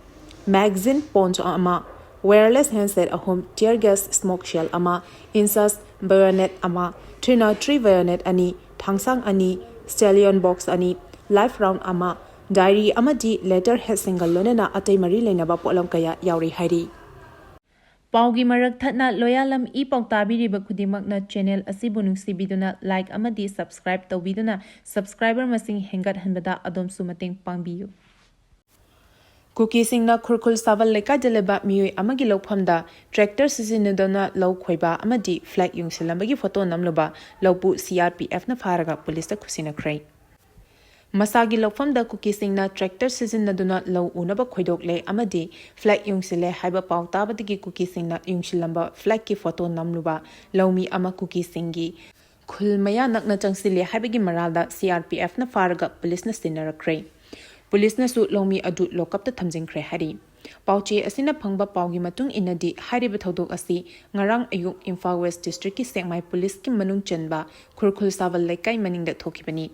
ꯃꯦꯒꯥꯖꯤꯟ ꯄꯣꯟꯆ ꯑꯃ, ꯋꯥꯌꯔꯂꯦꯁ ꯍꯦꯟꯁꯦꯠ ꯑꯍꯨꯝ, ꯇꯤꯌꯔ ꯒ꯭ꯌꯥꯁ ꯁ꯭ꯃꯣꯛ ꯁꯦꯜ ꯑꯃ, ꯏꯟꯁꯥꯁ ꯕꯥꯌꯣꯅꯦꯠ ꯑꯃ, ꯊ꯭ꯔꯤ ꯅꯥꯏꯟ ꯊ꯭ꯔꯤ ꯕꯥꯌꯣꯅꯦꯠ ꯑꯅꯤ, ꯊꯥꯡꯁꯥꯡ ꯑꯅꯤ, ꯁ꯭ꯇꯦꯂꯤꯌꯟ ꯕꯣꯛꯁ ꯑꯅꯤ, ꯂꯥꯏꯐ ꯔꯥꯎꯟ ꯑꯃ, ꯗꯥꯏꯔꯤ ꯑꯃꯗꯤ ꯂꯦꯇꯔ ꯍꯦꯗꯁꯤꯡꯒ ꯂꯣꯏꯅꯅ ꯑꯇꯩ ꯃꯔꯤ ꯂꯩꯅꯕ ꯄꯣꯠꯂꯝ ꯀꯌꯥ ꯌꯥꯎꯔꯤ ꯍꯥꯏꯔꯤ꯫ ꯄꯥꯎꯒꯤ ꯃꯔꯛ ꯊꯠꯅ ꯂꯣꯌꯥꯂꯝ ꯏ ꯄꯥꯎ ꯇꯥꯕꯤꯔꯤꯕ ꯈꯨꯗꯤꯡꯃꯛꯅ ꯆꯦꯅꯦꯜ ꯑꯁꯤꯕꯨ ꯅꯨꯡꯁꯤꯕꯤꯗꯨꯅ ꯂꯥꯏꯛ ꯑꯃꯗꯤ ꯁꯕꯁꯀ꯭ꯔꯥꯏꯕ ꯇꯧꯕꯤꯗꯨꯅ ꯁꯕꯁꯀ꯭ꯔꯥꯏꯕꯔ ꯃꯁꯤꯡ ꯍꯦꯟꯒꯠꯍꯟꯕꯗ ꯑꯗꯣꯝꯁꯨ ꯃꯇꯦꯡ ꯄꯥꯡꯕꯤꯌꯨ꯫ ꯀꯨꯀꯤꯁꯤꯡꯅ ꯈꯨꯔꯈꯨꯜ ꯁꯥꯕꯜ ꯂꯩꯀꯥꯏꯗ ꯂꯩꯕ ꯃꯤꯑꯣꯏ ꯑꯃꯒꯤ ꯂꯧꯐꯝꯗ ꯇ꯭ꯔꯦꯛꯇꯔ ꯁꯤꯖꯤꯟꯅꯗꯨꯅ ꯂꯧ ꯈꯣꯏꯕ ꯑꯃꯗꯤ flag ꯌꯨꯡꯁꯤꯜꯂꯝꯕꯒꯤ photo ꯅꯝꯂꯨꯕ ꯂꯧꯄꯨ C R P ꯑꯦꯐꯅ ꯐꯥꯔꯒ ꯄꯨꯂꯤꯁꯇ ꯈꯨꯠꯁꯤꯟꯅꯈ꯭ꯔꯦ꯫ ꯃꯁꯥꯒꯤ ꯂꯧꯐꯝꯗ ꯀꯨꯀꯤꯁꯤꯡꯅ ꯇ꯭ꯔꯦꯛꯇꯔ ꯁꯤꯖꯤꯟꯅꯗꯨꯅ ꯂꯧ ꯎꯅꯕ ꯈꯣꯏꯗꯣꯛꯂꯦ ꯑꯃꯗꯤ ꯐ꯭ꯂꯦꯒ ꯌꯨꯡꯁꯤꯜꯂꯦ ꯍꯥꯏꯕ ꯄꯥꯎ ꯇꯥꯕꯗꯒꯤ ꯀꯨꯀꯤꯁꯤꯡꯅ ꯌꯨꯡꯁꯤꯜꯂꯝꯕ ꯐ꯭ꯂꯦꯒꯀꯤ ꯐꯣꯇꯣ ꯅꯝꯂꯨꯕ ꯂꯧꯃꯤ ꯑꯃ ꯀꯨꯀꯤꯁꯤꯡꯒꯤ ꯈꯨꯜ ꯃꯌꯥ ꯅꯛꯅ ꯆꯪꯁꯤꯜꯂꯦ ꯍꯥꯏꯕꯒꯤ ꯃꯔꯥꯜꯗ ꯁꯤ ꯑꯥꯔ ꯄꯤ ꯑꯦꯐꯅ ꯐꯥꯔꯒ ꯄꯨꯂꯤꯁꯅ ꯁꯤꯟꯅꯔꯛꯈ꯭ꯔꯦ꯫ ꯄꯨꯂꯤꯁꯅꯁꯨ ꯂꯧꯃꯤ ꯑꯗꯨ ꯂꯣꯀꯞꯇ ꯊꯝꯖꯤꯟꯈ꯭ꯔꯦ ꯍꯥꯏꯔꯤ꯫ ꯄꯥꯎꯆꯦ ꯑꯁꯤꯅ ꯐꯪꯕ ꯄꯥꯎꯒꯤ ꯃꯇꯨꯡ ꯏꯟꯅꯗꯤ, ꯍꯥꯏꯔꯤꯕ ꯊꯧꯗꯣꯛ ꯑꯁꯤ ꯉꯔꯥꯡ ꯑꯌꯨꯛ ꯏꯝꯐꯥꯜ ꯋꯦꯁ ꯗꯤꯁꯇ꯭ꯔꯤꯛꯀꯤ ꯁꯦꯛꯃꯥꯏ ꯄꯨꯂꯤꯁꯀꯤ ꯃꯅꯨꯡ ꯆꯟꯕ ꯈꯨꯔꯈꯨꯜ ꯁꯥꯕꯜ ꯂꯩꯀꯥꯏ ꯃꯅꯤꯡꯗ ꯊꯣꯛꯈꯤꯕꯅꯤ꯫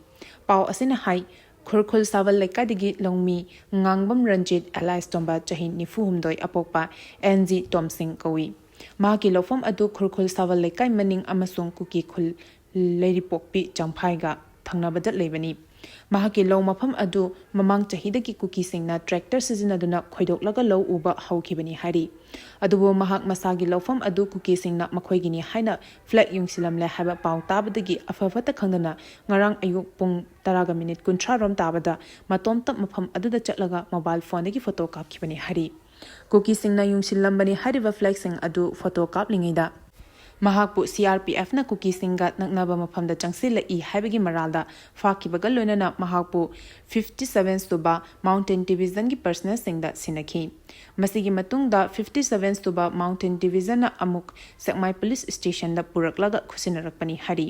ꯄꯥꯎ ꯑꯁꯤꯅ ꯍꯥꯏ, ꯈꯨꯔꯈꯨꯜ ꯁꯥꯕꯜ ꯂꯩꯀꯥꯏꯗꯒꯤ ꯂꯧꯃꯤ ꯉꯥꯡꯕꯝ ꯔꯟꯖꯤꯠ ꯑꯦꯂꯥꯏꯁ ꯇꯣꯝꯕ, ꯆꯍꯤ ꯅꯤꯐꯨ ꯍꯨꯝꯗꯣꯏ, ꯑꯄꯣꯛꯄ ꯑꯦꯟ ꯖꯤ ꯇꯣꯝꯁꯤꯡ ꯀꯧꯏ꯫ ꯃꯍꯥꯛꯀꯤ ꯂꯧꯐꯝ ꯑꯗꯨ ꯈꯨꯔꯈꯨꯜ ꯁꯥꯕꯜ ꯂꯩꯀꯥꯏ ꯃꯅꯤꯡ ꯑꯃꯁꯨꯡ ꯀꯨꯀꯤ ꯈꯨꯜ ꯂꯩꯔꯤꯄꯣꯛꯄꯤ ꯆꯪꯐꯥꯏꯒ ꯊꯪꯅꯕꯗ ꯂꯩꯕꯅꯤ꯫ ꯃꯍꯥꯛꯀꯤ ꯂꯧ ꯃꯐꯝ ꯑꯗꯨ ꯃꯃꯥꯡ ꯆꯍꯤꯗꯒꯤ ꯀꯨꯀꯤꯁꯤꯡꯅ ꯇ꯭ꯔꯦꯛꯇꯔ ꯁꯤꯖꯤꯟꯅꯗꯨꯅ ꯈꯣꯏꯗꯣꯛꯂꯒ ꯂꯧ ꯎꯕ ꯍꯧꯈꯤꯕꯅꯤ ꯍꯥꯏꯔꯤ꯫ ꯑꯗꯨꯕꯨ ꯃꯍꯥꯛ ꯃꯁꯥꯒꯤ ꯂꯧꯐꯝ ꯑꯗꯨ ꯀꯨꯀꯤꯁꯤꯡꯅ ꯃꯈꯣꯏꯒꯤꯅꯤ ꯍꯥꯏꯅ ꯐ꯭ꯂꯦꯒ ꯌꯨꯡꯁꯤꯜꯂꯝꯂꯦ ꯍꯥꯏꯕ ꯄꯥꯎ ꯇꯥꯕꯗꯒꯤ ꯑꯐ ꯐꯠꯇ ꯈꯪꯗꯅ ꯉꯔꯥꯡ ꯑꯌꯨꯛ ꯄꯨꯡ ꯇꯔꯥꯒ ꯃꯤꯅꯤꯠ ꯀꯨꯟꯊ꯭ꯔꯥ ꯔꯣꯝ ꯇꯥꯕꯗ ꯃꯇꯣꯝꯇ ꯃꯐꯝ ꯑꯗꯨꯗ ꯆꯠꯂꯒ ꯃꯣꯕꯥꯏꯜ ꯐꯣꯟꯗꯒꯤ ꯐꯣꯇꯣ ꯀꯥꯞꯈꯤꯕꯅꯤ ꯍꯥꯏꯔꯤ꯫ ꯀꯨꯀꯤꯁꯤꯡꯅ ꯌꯨꯡꯁꯤꯜꯂꯝꯕꯅꯤ ꯍꯥꯏꯔꯤꯕ ꯐ꯭ꯂꯦꯒꯁꯤꯡ ꯑꯗꯨ ꯐꯣꯇꯣ ꯀꯥꯞꯂꯤꯉꯩꯗ ꯃꯍꯥꯛꯄꯨ ꯁꯤ ꯑꯥꯔ ꯄꯤ ꯑꯦꯐꯅ ꯀꯨꯀꯤꯁꯤꯡꯒ ꯅꯛꯅꯕ ꯃꯐꯝꯗ ꯆꯪꯁꯤꯜꯂꯛꯏ ꯍꯥꯏꯕꯒꯤ ꯃꯔꯥꯜꯗ ꯐꯥꯈꯤꯕꯒ ꯂꯣꯏꯅꯅ ꯃꯍꯥꯛꯄꯨ ꯐꯤꯐꯇꯤ ꯁꯚꯦꯟ ꯁꯨꯕ ꯃꯥꯎꯟꯇꯦꯟ ꯗꯤꯕꯤꯖꯟꯒꯤ ꯄꯔꯁꯅꯦꯜꯁꯤꯡꯗ ꯁꯤꯟꯅꯈꯤ꯫ ꯃꯁꯤꯒꯤ ꯃꯇꯨꯡꯗ ꯐꯤꯐꯇꯤ ꯁꯚꯦꯟ ꯁꯨꯕ ꯃꯥꯎꯟꯇꯦꯟ ꯗꯤꯕꯤꯖꯟꯅ ꯑꯃꯨꯛ ꯁꯦꯛꯃꯥꯏ ꯄꯨꯂꯤꯁ ꯁ꯭ꯇꯦꯁꯟꯗ ꯄꯨꯔꯛꯂꯒ ꯈꯨꯠꯁꯤꯟꯅꯔꯛꯄꯅꯤ ꯍꯥꯏꯔꯤ꯫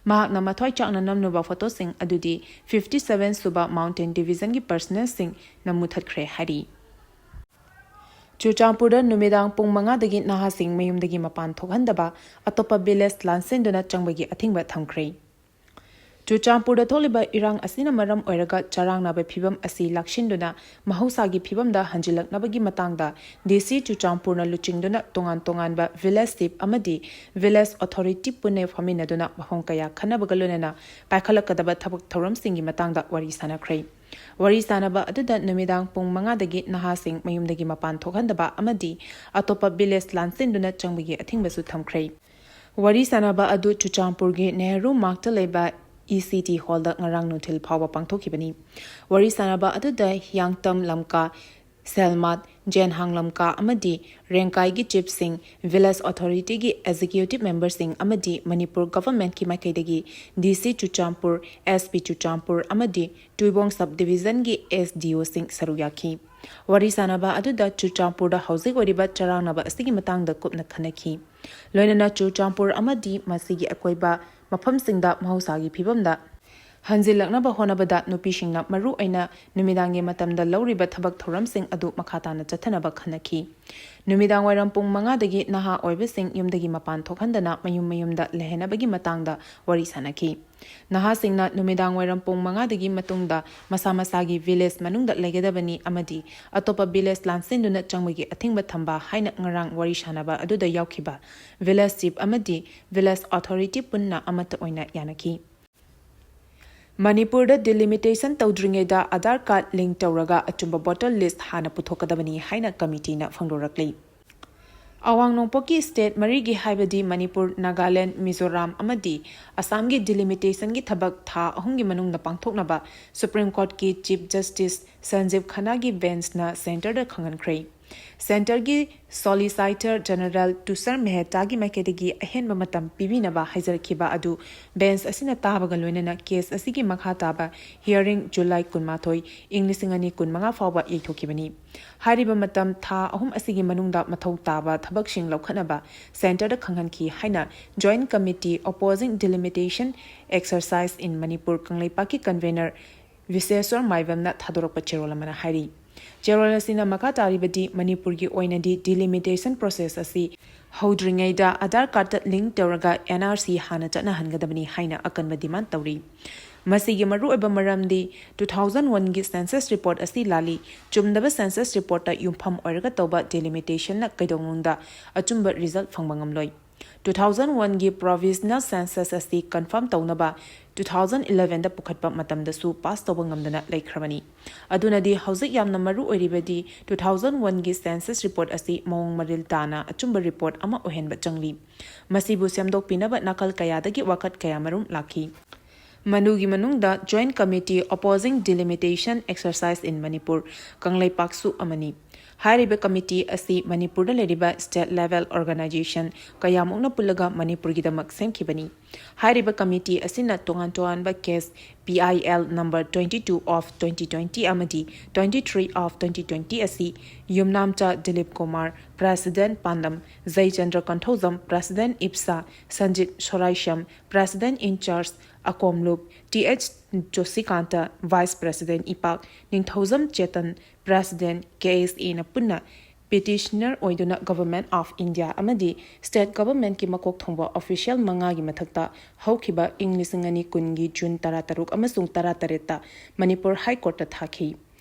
ꯃꯍꯥꯛꯅ ꯃꯊ꯭ꯋꯥꯏ ꯆꯥꯛꯅ ꯅꯝꯂꯨꯕ ꯐꯣꯇꯣꯁꯤꯡ ꯑꯗꯨꯗꯤ ꯐꯤꯐꯇꯤ ꯁꯚꯦꯟ ꯁꯨꯕ ꯃꯥꯎꯟꯇꯦꯟ ꯗꯤꯕꯤꯖꯟꯒꯤ ꯄꯔꯁꯅꯦꯜꯁꯤꯡꯅ ꯃꯨꯊꯠꯈ꯭ꯔꯦ ꯍꯥꯏꯔꯤ꯫ ꯆꯨꯔꯆꯥꯟꯄꯨꯔꯗ ꯅꯨꯃꯤꯗꯥꯡ ꯄꯨꯡ ꯃꯉꯥꯗꯒꯤ ꯅꯍꯥꯁꯤꯡ ꯃꯌꯨꯝꯗꯒꯤ ꯃꯄꯥꯟ ꯊꯣꯛꯍꯟꯗꯕ, ꯑꯇꯣꯞꯄ ꯚꯤꯂꯦꯖ ꯂꯥꯟꯁꯤꯟꯗꯨꯅ ꯆꯪꯕꯒꯤ ꯑꯊꯤꯡꯕ ꯊꯝꯈ꯭ꯔꯦ꯫ ꯆꯨꯔꯆꯥꯟꯄꯨꯔꯗ ꯊꯣꯛꯂꯤꯕ ꯏꯔꯥꯡ ꯑꯁꯤꯅ ꯃꯔꯝ ꯑꯣꯏꯔꯒ ꯆꯔꯥꯡꯅꯕ ꯐꯤꯕꯝ ꯑꯁꯤ ꯂꯥꯛꯁꯤꯟꯗꯨꯅ ꯃꯍꯧꯁꯥꯒꯤ ꯐꯤꯕꯝꯗ ꯍꯟꯖꯤꯜꯂꯛꯅꯕꯒꯤ ꯃꯇꯥꯡꯗ ꯗꯤ ꯁꯤ ꯆꯨꯔꯆꯥꯟꯄꯨꯔꯅ ꯂꯨꯆꯤꯡꯗꯨꯅ ꯇꯣꯉꯥꯟ ꯇꯣꯉꯥꯟꯕ ꯚꯤꯂꯦꯖ ꯆꯤꯐ ꯑꯃꯗꯤ ꯚꯤꯂꯦꯖ ꯑꯣꯊꯣꯔꯤꯇꯤ ꯄꯨꯟꯅ ꯐꯝꯃꯤꯟꯅꯗꯨꯅ ꯋꯥꯐꯝ ꯀꯌꯥ ꯈꯟꯅꯕꯒ ꯂꯣꯏꯅꯅ ꯄꯥꯏꯈꯠꯂꯛꯀꯗꯕ ꯊꯕꯛ ꯊꯧꯔꯝꯁꯤꯡꯒꯤ ꯃꯇꯥꯡꯗ ꯋꯥꯔꯤ ꯁꯥꯟꯅꯈ꯭ꯔꯦ꯫ ꯋꯥꯔꯤ ꯁꯥꯟꯅꯕ ꯑꯗꯨꯗ ꯅꯨꯃꯤꯗꯥꯡ ꯄꯨꯡ ꯃꯉꯥꯗꯒꯤ ꯅꯍꯥꯁꯤꯡ ꯃꯌꯨꯝꯗꯒꯤ ꯃꯄꯥꯟ ꯊꯣꯛꯍꯟꯗꯕ ꯑꯃꯗꯤ ꯑꯇꯣꯞꯄ ꯚꯤꯂꯦꯖ ꯂꯥꯟꯁꯤꯟꯗꯨꯅ ꯆꯪꯕꯒꯤ ꯑꯊꯤꯡꯕꯁꯨ ꯊꯝꯈ꯭ꯔꯦ꯫ ꯋꯥꯔꯤ ꯁꯥꯟꯅꯕ ꯑꯗꯨ ꯆꯨꯔꯆꯥꯟꯄꯨꯔꯒꯤ ꯅꯦꯍꯔꯨ ꯃꯥꯔꯛꯇ ꯂꯩꯕ ꯏ ꯁꯤ ꯇꯤ ꯍꯣꯜꯗ ꯉꯔꯥꯡ ꯅꯨꯡꯊꯤꯜ ꯐꯥꯎꯕ ꯄꯥꯡꯊꯣꯛꯈꯤꯕꯅꯤ꯫ ꯋꯥꯔꯤ ꯁꯥꯟꯅꯕ ꯑꯗꯨꯗ ꯍꯤꯌꯥꯡꯇꯝ ꯂꯝꯀꯥ, ꯁꯦꯜꯃꯥꯠ, ꯖꯦꯟꯍꯥꯡ ꯂꯝꯀꯥ ꯑꯃꯗꯤ ꯔꯦꯡꯀꯥꯏꯒꯤ ꯆꯤꯐꯁꯤꯡ, ꯚꯤꯂꯦꯖ ꯑꯣꯊꯣꯔꯤꯇꯤꯒꯤ ꯑꯦꯛꯖꯤꯀ꯭ꯌꯨꯇꯤꯚ ꯃꯦꯝꯕꯔꯁꯤꯡ ꯑꯃꯗꯤ ꯃꯅꯤꯄꯨꯔ ꯒꯚꯔꯟꯃꯦꯟꯠꯀꯤ ꯃꯥꯏꯀꯩꯗꯒꯤ ꯗꯤ ꯁꯤ ꯆꯨꯔꯆꯥꯟꯄꯨꯔ, ꯑꯦꯁ ꯄꯤ ꯆꯨꯔꯆꯥꯟꯄꯨꯔ ꯑꯃꯗꯤ ꯇꯨꯏꯕꯣꯡ ꯁꯕ ꯗꯤꯕꯤꯖꯟꯒꯤ ꯑꯦꯁ ꯗꯤ ꯑꯣꯁꯤꯡ ꯁꯔꯨꯛ ꯌꯥꯈꯤ꯫ ꯋꯥꯔꯤ ꯁꯥꯟꯅꯕ ꯑꯗꯨꯗ ꯆꯨꯔꯆꯥꯟꯄꯨꯔꯗ ꯍꯧꯖꯤꯛ ꯑꯣꯏꯔꯤꯕ ꯆꯔꯥꯡꯅꯕ ꯑꯁꯤꯒꯤ ꯃꯇꯥꯡꯗ ꯀꯨꯞꯅ ꯈꯟꯅꯈꯤ꯫ ꯂꯣꯏꯅꯅ ꯆꯨꯔꯆꯥꯟꯄꯨꯔ ꯑꯃꯗꯤ ꯃꯁꯤꯒꯤ ꯑꯀꯣꯏꯕ ꯃꯐꯝꯁꯤꯡꯗ ꯃꯍꯧꯁꯥꯒꯤ ꯐꯤꯕꯝꯗ ꯍꯟꯖꯤꯜꯂꯛꯅꯕ ꯍꯣꯠꯅꯕꯗ ꯅꯨꯄꯤꯁꯤꯡꯅ ꯃꯔꯨ ꯑꯣꯏꯅ ꯅꯨꯃꯤꯗꯥꯡꯒꯤ ꯃꯇꯝꯗ ꯂꯧꯔꯤꯕ ꯊꯕꯛ ꯊꯧꯔꯝꯁꯤꯡ ꯑꯗꯨ ꯃꯈꯥ ꯇꯥꯅ ꯆꯠꯊꯅꯕ ꯈꯟꯅꯈꯤ꯫ ꯅꯨꯃꯤꯗꯥꯡ ꯋꯥꯏꯔꯝ ꯄꯨꯡ ꯃꯉꯥꯗꯒꯤ ꯅꯍꯥ ꯑꯣꯏꯕꯁꯤꯡ ꯌꯨꯝꯗꯒꯤ ꯃꯄꯥꯟ ꯊꯣꯛꯍꯟꯗꯅ ꯃꯌꯨꯝ ꯃꯌꯨꯝꯗ ꯂꯩꯍꯟꯅꯕꯒꯤ ꯃꯇꯥꯡꯗ ꯋꯥꯔꯤ ꯁꯥꯟꯅꯈꯤ꯫ ꯅꯍꯥꯁꯤꯡꯅ ꯅꯨꯃꯤꯗꯥꯡ ꯋꯥꯏꯔꯝ ꯄꯨꯡ ꯃꯉꯥꯗꯒꯤ ꯃꯇꯨꯡꯗ ꯃꯁꯥ ꯃꯁꯥꯒꯤ ꯚꯤꯂꯦꯖ ꯃꯅꯨꯡꯗ ꯂꯩꯒꯗꯕꯅꯤ ꯑꯃꯗꯤ ꯑꯇꯣꯞꯄ ꯚꯤꯂꯦꯖ ꯂꯥꯟꯁꯤꯟꯗꯨꯅ ꯆꯪꯕꯒꯤ ꯑꯊꯤꯡꯕ ꯊꯝꯕ ꯍꯥꯏꯅ ꯉꯔꯥꯡ ꯋꯥꯔꯤ ꯁꯥꯟꯅꯕ ꯑꯗꯨꯗ ꯌꯥꯎꯈꯤꯕ ꯚꯤꯂꯦꯖ ꯆꯤꯐ ꯑꯃꯗꯤ ꯚꯤꯂꯦꯖ ꯑꯣꯊꯣꯔꯤꯇꯤ ꯄꯨꯟꯅ ꯑꯃꯠꯇ ꯑꯣꯏꯅ ꯌꯥꯅꯈꯤ꯫ ꯃꯅꯤꯄꯨꯔꯗ ꯗꯤꯂꯤꯃꯤꯇꯦꯁꯟ ꯇꯧꯗ꯭ꯔꯤꯉꯩꯗ ꯑꯥꯙꯥꯔ ꯀꯥꯔꯗ ꯂꯤꯡ ꯇꯧꯔꯒ ꯑꯆꯨꯝꯕ ꯚꯣꯇꯔ ꯂꯤꯁ꯭ꯠ ꯍꯥꯟꯅ ꯄꯨꯊꯣꯛꯀꯗꯕꯅꯤ ꯍꯥꯏꯅ ꯀꯃꯤꯇꯤꯅ ꯐꯣꯡꯗꯣꯔꯛꯂꯤ꯫ ꯑꯋꯥꯡ ꯅꯣꯡꯄꯣꯛꯀꯤ ꯁ꯭ꯇꯦꯠ ꯃꯔꯤꯒꯤ ꯍꯥꯏꯕꯗꯤ ꯃꯅꯤꯄꯨꯔ, ꯅꯥꯒꯥꯂꯦꯟꯗ, ꯃꯤꯖꯣꯔꯥꯝ ꯑꯃꯗꯤ ꯑꯁꯥꯝꯒꯤ ꯗꯤꯂꯤꯃꯤꯇꯦꯁꯟꯒꯤ ꯊꯕꯛ ꯊꯥ ꯑꯍꯨꯝꯒꯤ ꯃꯅꯨꯡꯗ ꯄꯥꯡꯊꯣꯛꯅꯕ ꯁꯨꯄ꯭ꯔꯤꯝ ꯀꯣꯔꯠꯀꯤ ꯆꯤꯐ ꯖꯁꯇꯤꯁ ꯁꯟꯖꯤꯕ ꯈꯟꯅꯥꯒꯤ ꯕꯦꯟꯆꯅ ꯁꯦꯟꯇꯔꯗ ꯈꯪꯍꯟꯈ꯭ꯔꯦ꯫ ꯁꯦꯟꯇꯔꯒꯤ ꯁꯣꯂꯤꯁꯥꯏꯇꯔ ꯖꯦꯅꯔꯦꯜ ꯇꯨꯁꯥꯔ ꯃꯦꯍꯇꯥꯒꯤ ꯃꯥꯏꯀꯩꯗꯒꯤ ꯑꯍꯦꯟꯕ ꯃꯇꯝ ꯄꯤꯕꯤꯅꯕ ꯍꯥꯏꯖꯔꯛꯈꯤꯕ ꯑꯗꯨ ꯕꯦꯟꯆ ꯑꯁꯤꯅ ꯇꯥꯕꯒ ꯂꯣꯏꯅꯅ ꯀꯦꯁ ꯑꯁꯤꯒꯤ ꯃꯈꯥ ꯇꯥꯕ ꯍꯤꯌꯥꯔꯤꯡ ꯖꯨꯂꯥꯏ ꯀꯨꯟꯃꯥꯊꯣꯏ, ꯏꯪ ꯂꯤꯁꯤꯡ ꯑꯅꯤ ꯀꯨꯟꯃꯉꯥ ꯐꯥꯎꯕ ꯌꯩꯊꯣꯛꯈꯤꯕꯅꯤ꯫ ꯍꯥꯏꯔꯤꯕ ꯃꯇꯝ ꯊꯥ ꯑꯍꯨꯝ ꯑꯁꯤꯒꯤ ꯃꯅꯨꯡꯗ ꯃꯊꯧ ꯇꯥꯕ ꯊꯕꯛꯁꯤꯡ ꯂꯧꯈꯠꯅꯕ ꯁꯦꯟꯇꯔꯗ ꯈꯪꯍꯟꯈꯤ ꯍꯥꯏꯅ Joint Committee Opposing Delimitation Exercise in Manipur ꯀꯪꯂꯩꯄꯥꯛꯀꯤ ꯀꯟꯚꯦꯅꯔ ꯕꯤꯁꯦꯁ꯭ꯋꯔ ꯃꯥꯏꯕꯝꯅ ꯊꯥꯗꯣꯔꯛꯄ ꯆꯦꯔꯣꯜ ꯑꯃꯅ ꯍꯥꯏꯔꯤ꯫ ꯆꯦꯔꯣꯜ ꯑꯁꯤꯅ ꯃꯈꯥ ꯇꯥꯔꯤꯕꯗꯤ ꯃꯅꯤꯄꯨꯔꯒꯤ ꯑꯣꯏꯅꯗꯤ ꯗꯤꯂꯤꯃꯤꯇꯦꯁꯟ ꯄ꯭ꯔꯣꯁꯦꯁ ꯑꯁꯤ ꯍꯧꯗ꯭ꯔꯤꯉꯩꯗ ꯑꯥꯙꯥꯔ ꯀꯥꯔꯗꯇ ꯂꯤꯡ ꯇꯧꯔꯒ ꯑꯦꯟ ꯑꯥꯔ ꯁꯤ ꯍꯥꯟꯅ ꯆꯠꯅꯍꯟꯒꯗꯕꯅꯤ ꯍꯥꯏꯅ ꯑꯀꯟꯕ ꯗꯤꯃꯥꯟ ꯇꯧꯔꯤ꯫ ꯃꯁꯤꯒꯤ ꯃꯔꯨꯑꯣꯏꯕ ꯃꯔꯝꯗꯤ two thousand one ꯒꯤ census report ꯑꯁꯤ ꯂꯥꯜꯂꯤ꯫ ꯆꯨꯝꯗꯕ census report ꯇ ꯌꯨꯝꯐꯝ ꯑꯣꯏꯔꯒ ꯇꯧꯕ ꯗꯤꯂꯤꯃꯤꯇꯦꯁꯟꯅ ꯀꯩꯗꯧꯅꯨꯡꯗ ꯑꯆꯨꯝꯕ ꯔꯤꯖꯜꯠ ꯐꯪꯕ ꯉꯝꯂꯣꯏ꯫ Two thousand one ꯒꯤ provisional census ꯑꯁꯤ confirm ꯇꯧꯅꯕ two thousand eleven ꯗ ꯄꯨꯈꯠꯄ ꯃꯇꯝꯗꯁꯨ ꯄꯥꯁ ꯇꯧꯕ ꯉꯝꯗꯅ ꯂꯩꯈ꯭ꯔꯕꯅꯤ꯫ ꯑꯗꯨꯅꯗꯤ ꯍꯧꯖꯤꯛ ꯌꯥꯝꯅ ꯃꯔꯨ ꯑꯣꯏꯔꯤꯕꯗꯤ two thousand one ꯒꯤ census report ꯑꯁꯤ ꯃꯑꯣꯡ ꯃꯔꯤꯜ ꯇꯥꯅ ꯑꯆꯨꯝꯕ report ꯑꯃ ꯑꯣꯏꯍꯟꯕ ꯆꯪꯂꯤ꯫ ꯃꯁꯤꯕꯨ ꯁꯦꯝꯗꯣꯛꯄꯤꯅꯕ ꯅꯥꯀꯜ ꯀꯌꯥꯗꯒꯤ ꯋꯥꯀꯠ ꯀꯌꯥ ꯃꯔꯨꯝ ꯂꯥꯛꯈꯤ꯫ ꯃꯗꯨꯒꯤ ꯃꯅꯨꯡꯗ Joint Committee Opposing Delimitation Exercise in Manipur, ꯀꯪꯂꯩꯄꯥꯛꯁꯨ ꯑꯃꯅꯤ꯫ ꯍꯥꯏꯔꯤꯕ ꯀꯃꯤꯇꯤ ꯑꯁꯤ ꯃꯅꯤꯄꯨꯔꯗ ꯂꯩꯔꯤꯕ state level organization ꯀꯌꯥꯃꯨꯛꯅ ꯄꯨꯜꯂꯒ ꯃꯅꯤꯄꯨꯔꯒꯤꯗꯃꯛ ꯁꯦꯝꯈꯤꯕꯅꯤ꯫ ꯍꯥꯏꯔꯤꯕ ꯀꯃꯤꯇꯤ ꯑꯁꯤꯅ ꯇꯣꯉꯥꯟ ꯇꯣꯉꯥꯟꯕ case P I L number twenty two of twenty twenty ꯑꯃꯗꯤ twenty three of twenty twenty ꯑꯁꯤ ꯌꯨꯝꯅꯥꯝꯆꯥ ꯗꯤꯂꯤꯞ ꯀꯨꯃꯥꯔ, President ꯄꯥꯟꯗꯝ, ꯖꯩꯆꯟꯗ꯭ꯔ ꯀꯟꯊꯧꯖꯝ, President ꯏꯞꯁꯥ, Sanjit ꯁꯣꯔꯥꯏꯁꯝ, President in charge ꯑꯀꯣꯝꯂꯨꯞ, T H ꯖꯣꯁꯤꯀꯥꯟꯇ, Vice President ꯏꯄꯥꯛ, Ningthoujam Chetan, President K S A ꯅ ꯄꯨꯟꯅ petitioner ꯑꯣꯏꯗꯨꯅ Government of India ꯑꯃꯗꯤ state government ꯀꯤ ꯃꯀꯣꯛ ꯊꯣꯡꯕ official ꯃꯉꯥꯒꯤ ꯃꯊꯛꯇ ꯍꯧꯈꯤꯕ ꯏꯪ ꯂꯤꯁꯤꯡ ꯑꯅꯤ ꯀꯨꯟꯒꯤ June ꯇꯔꯥꯇꯔꯨꯛ ꯑꯃꯁꯨꯡ ꯇꯔꯥꯇꯔꯦꯠꯇ ꯃꯅꯤꯄꯨꯔ High Court ꯇ ꯊꯥꯈꯤ꯫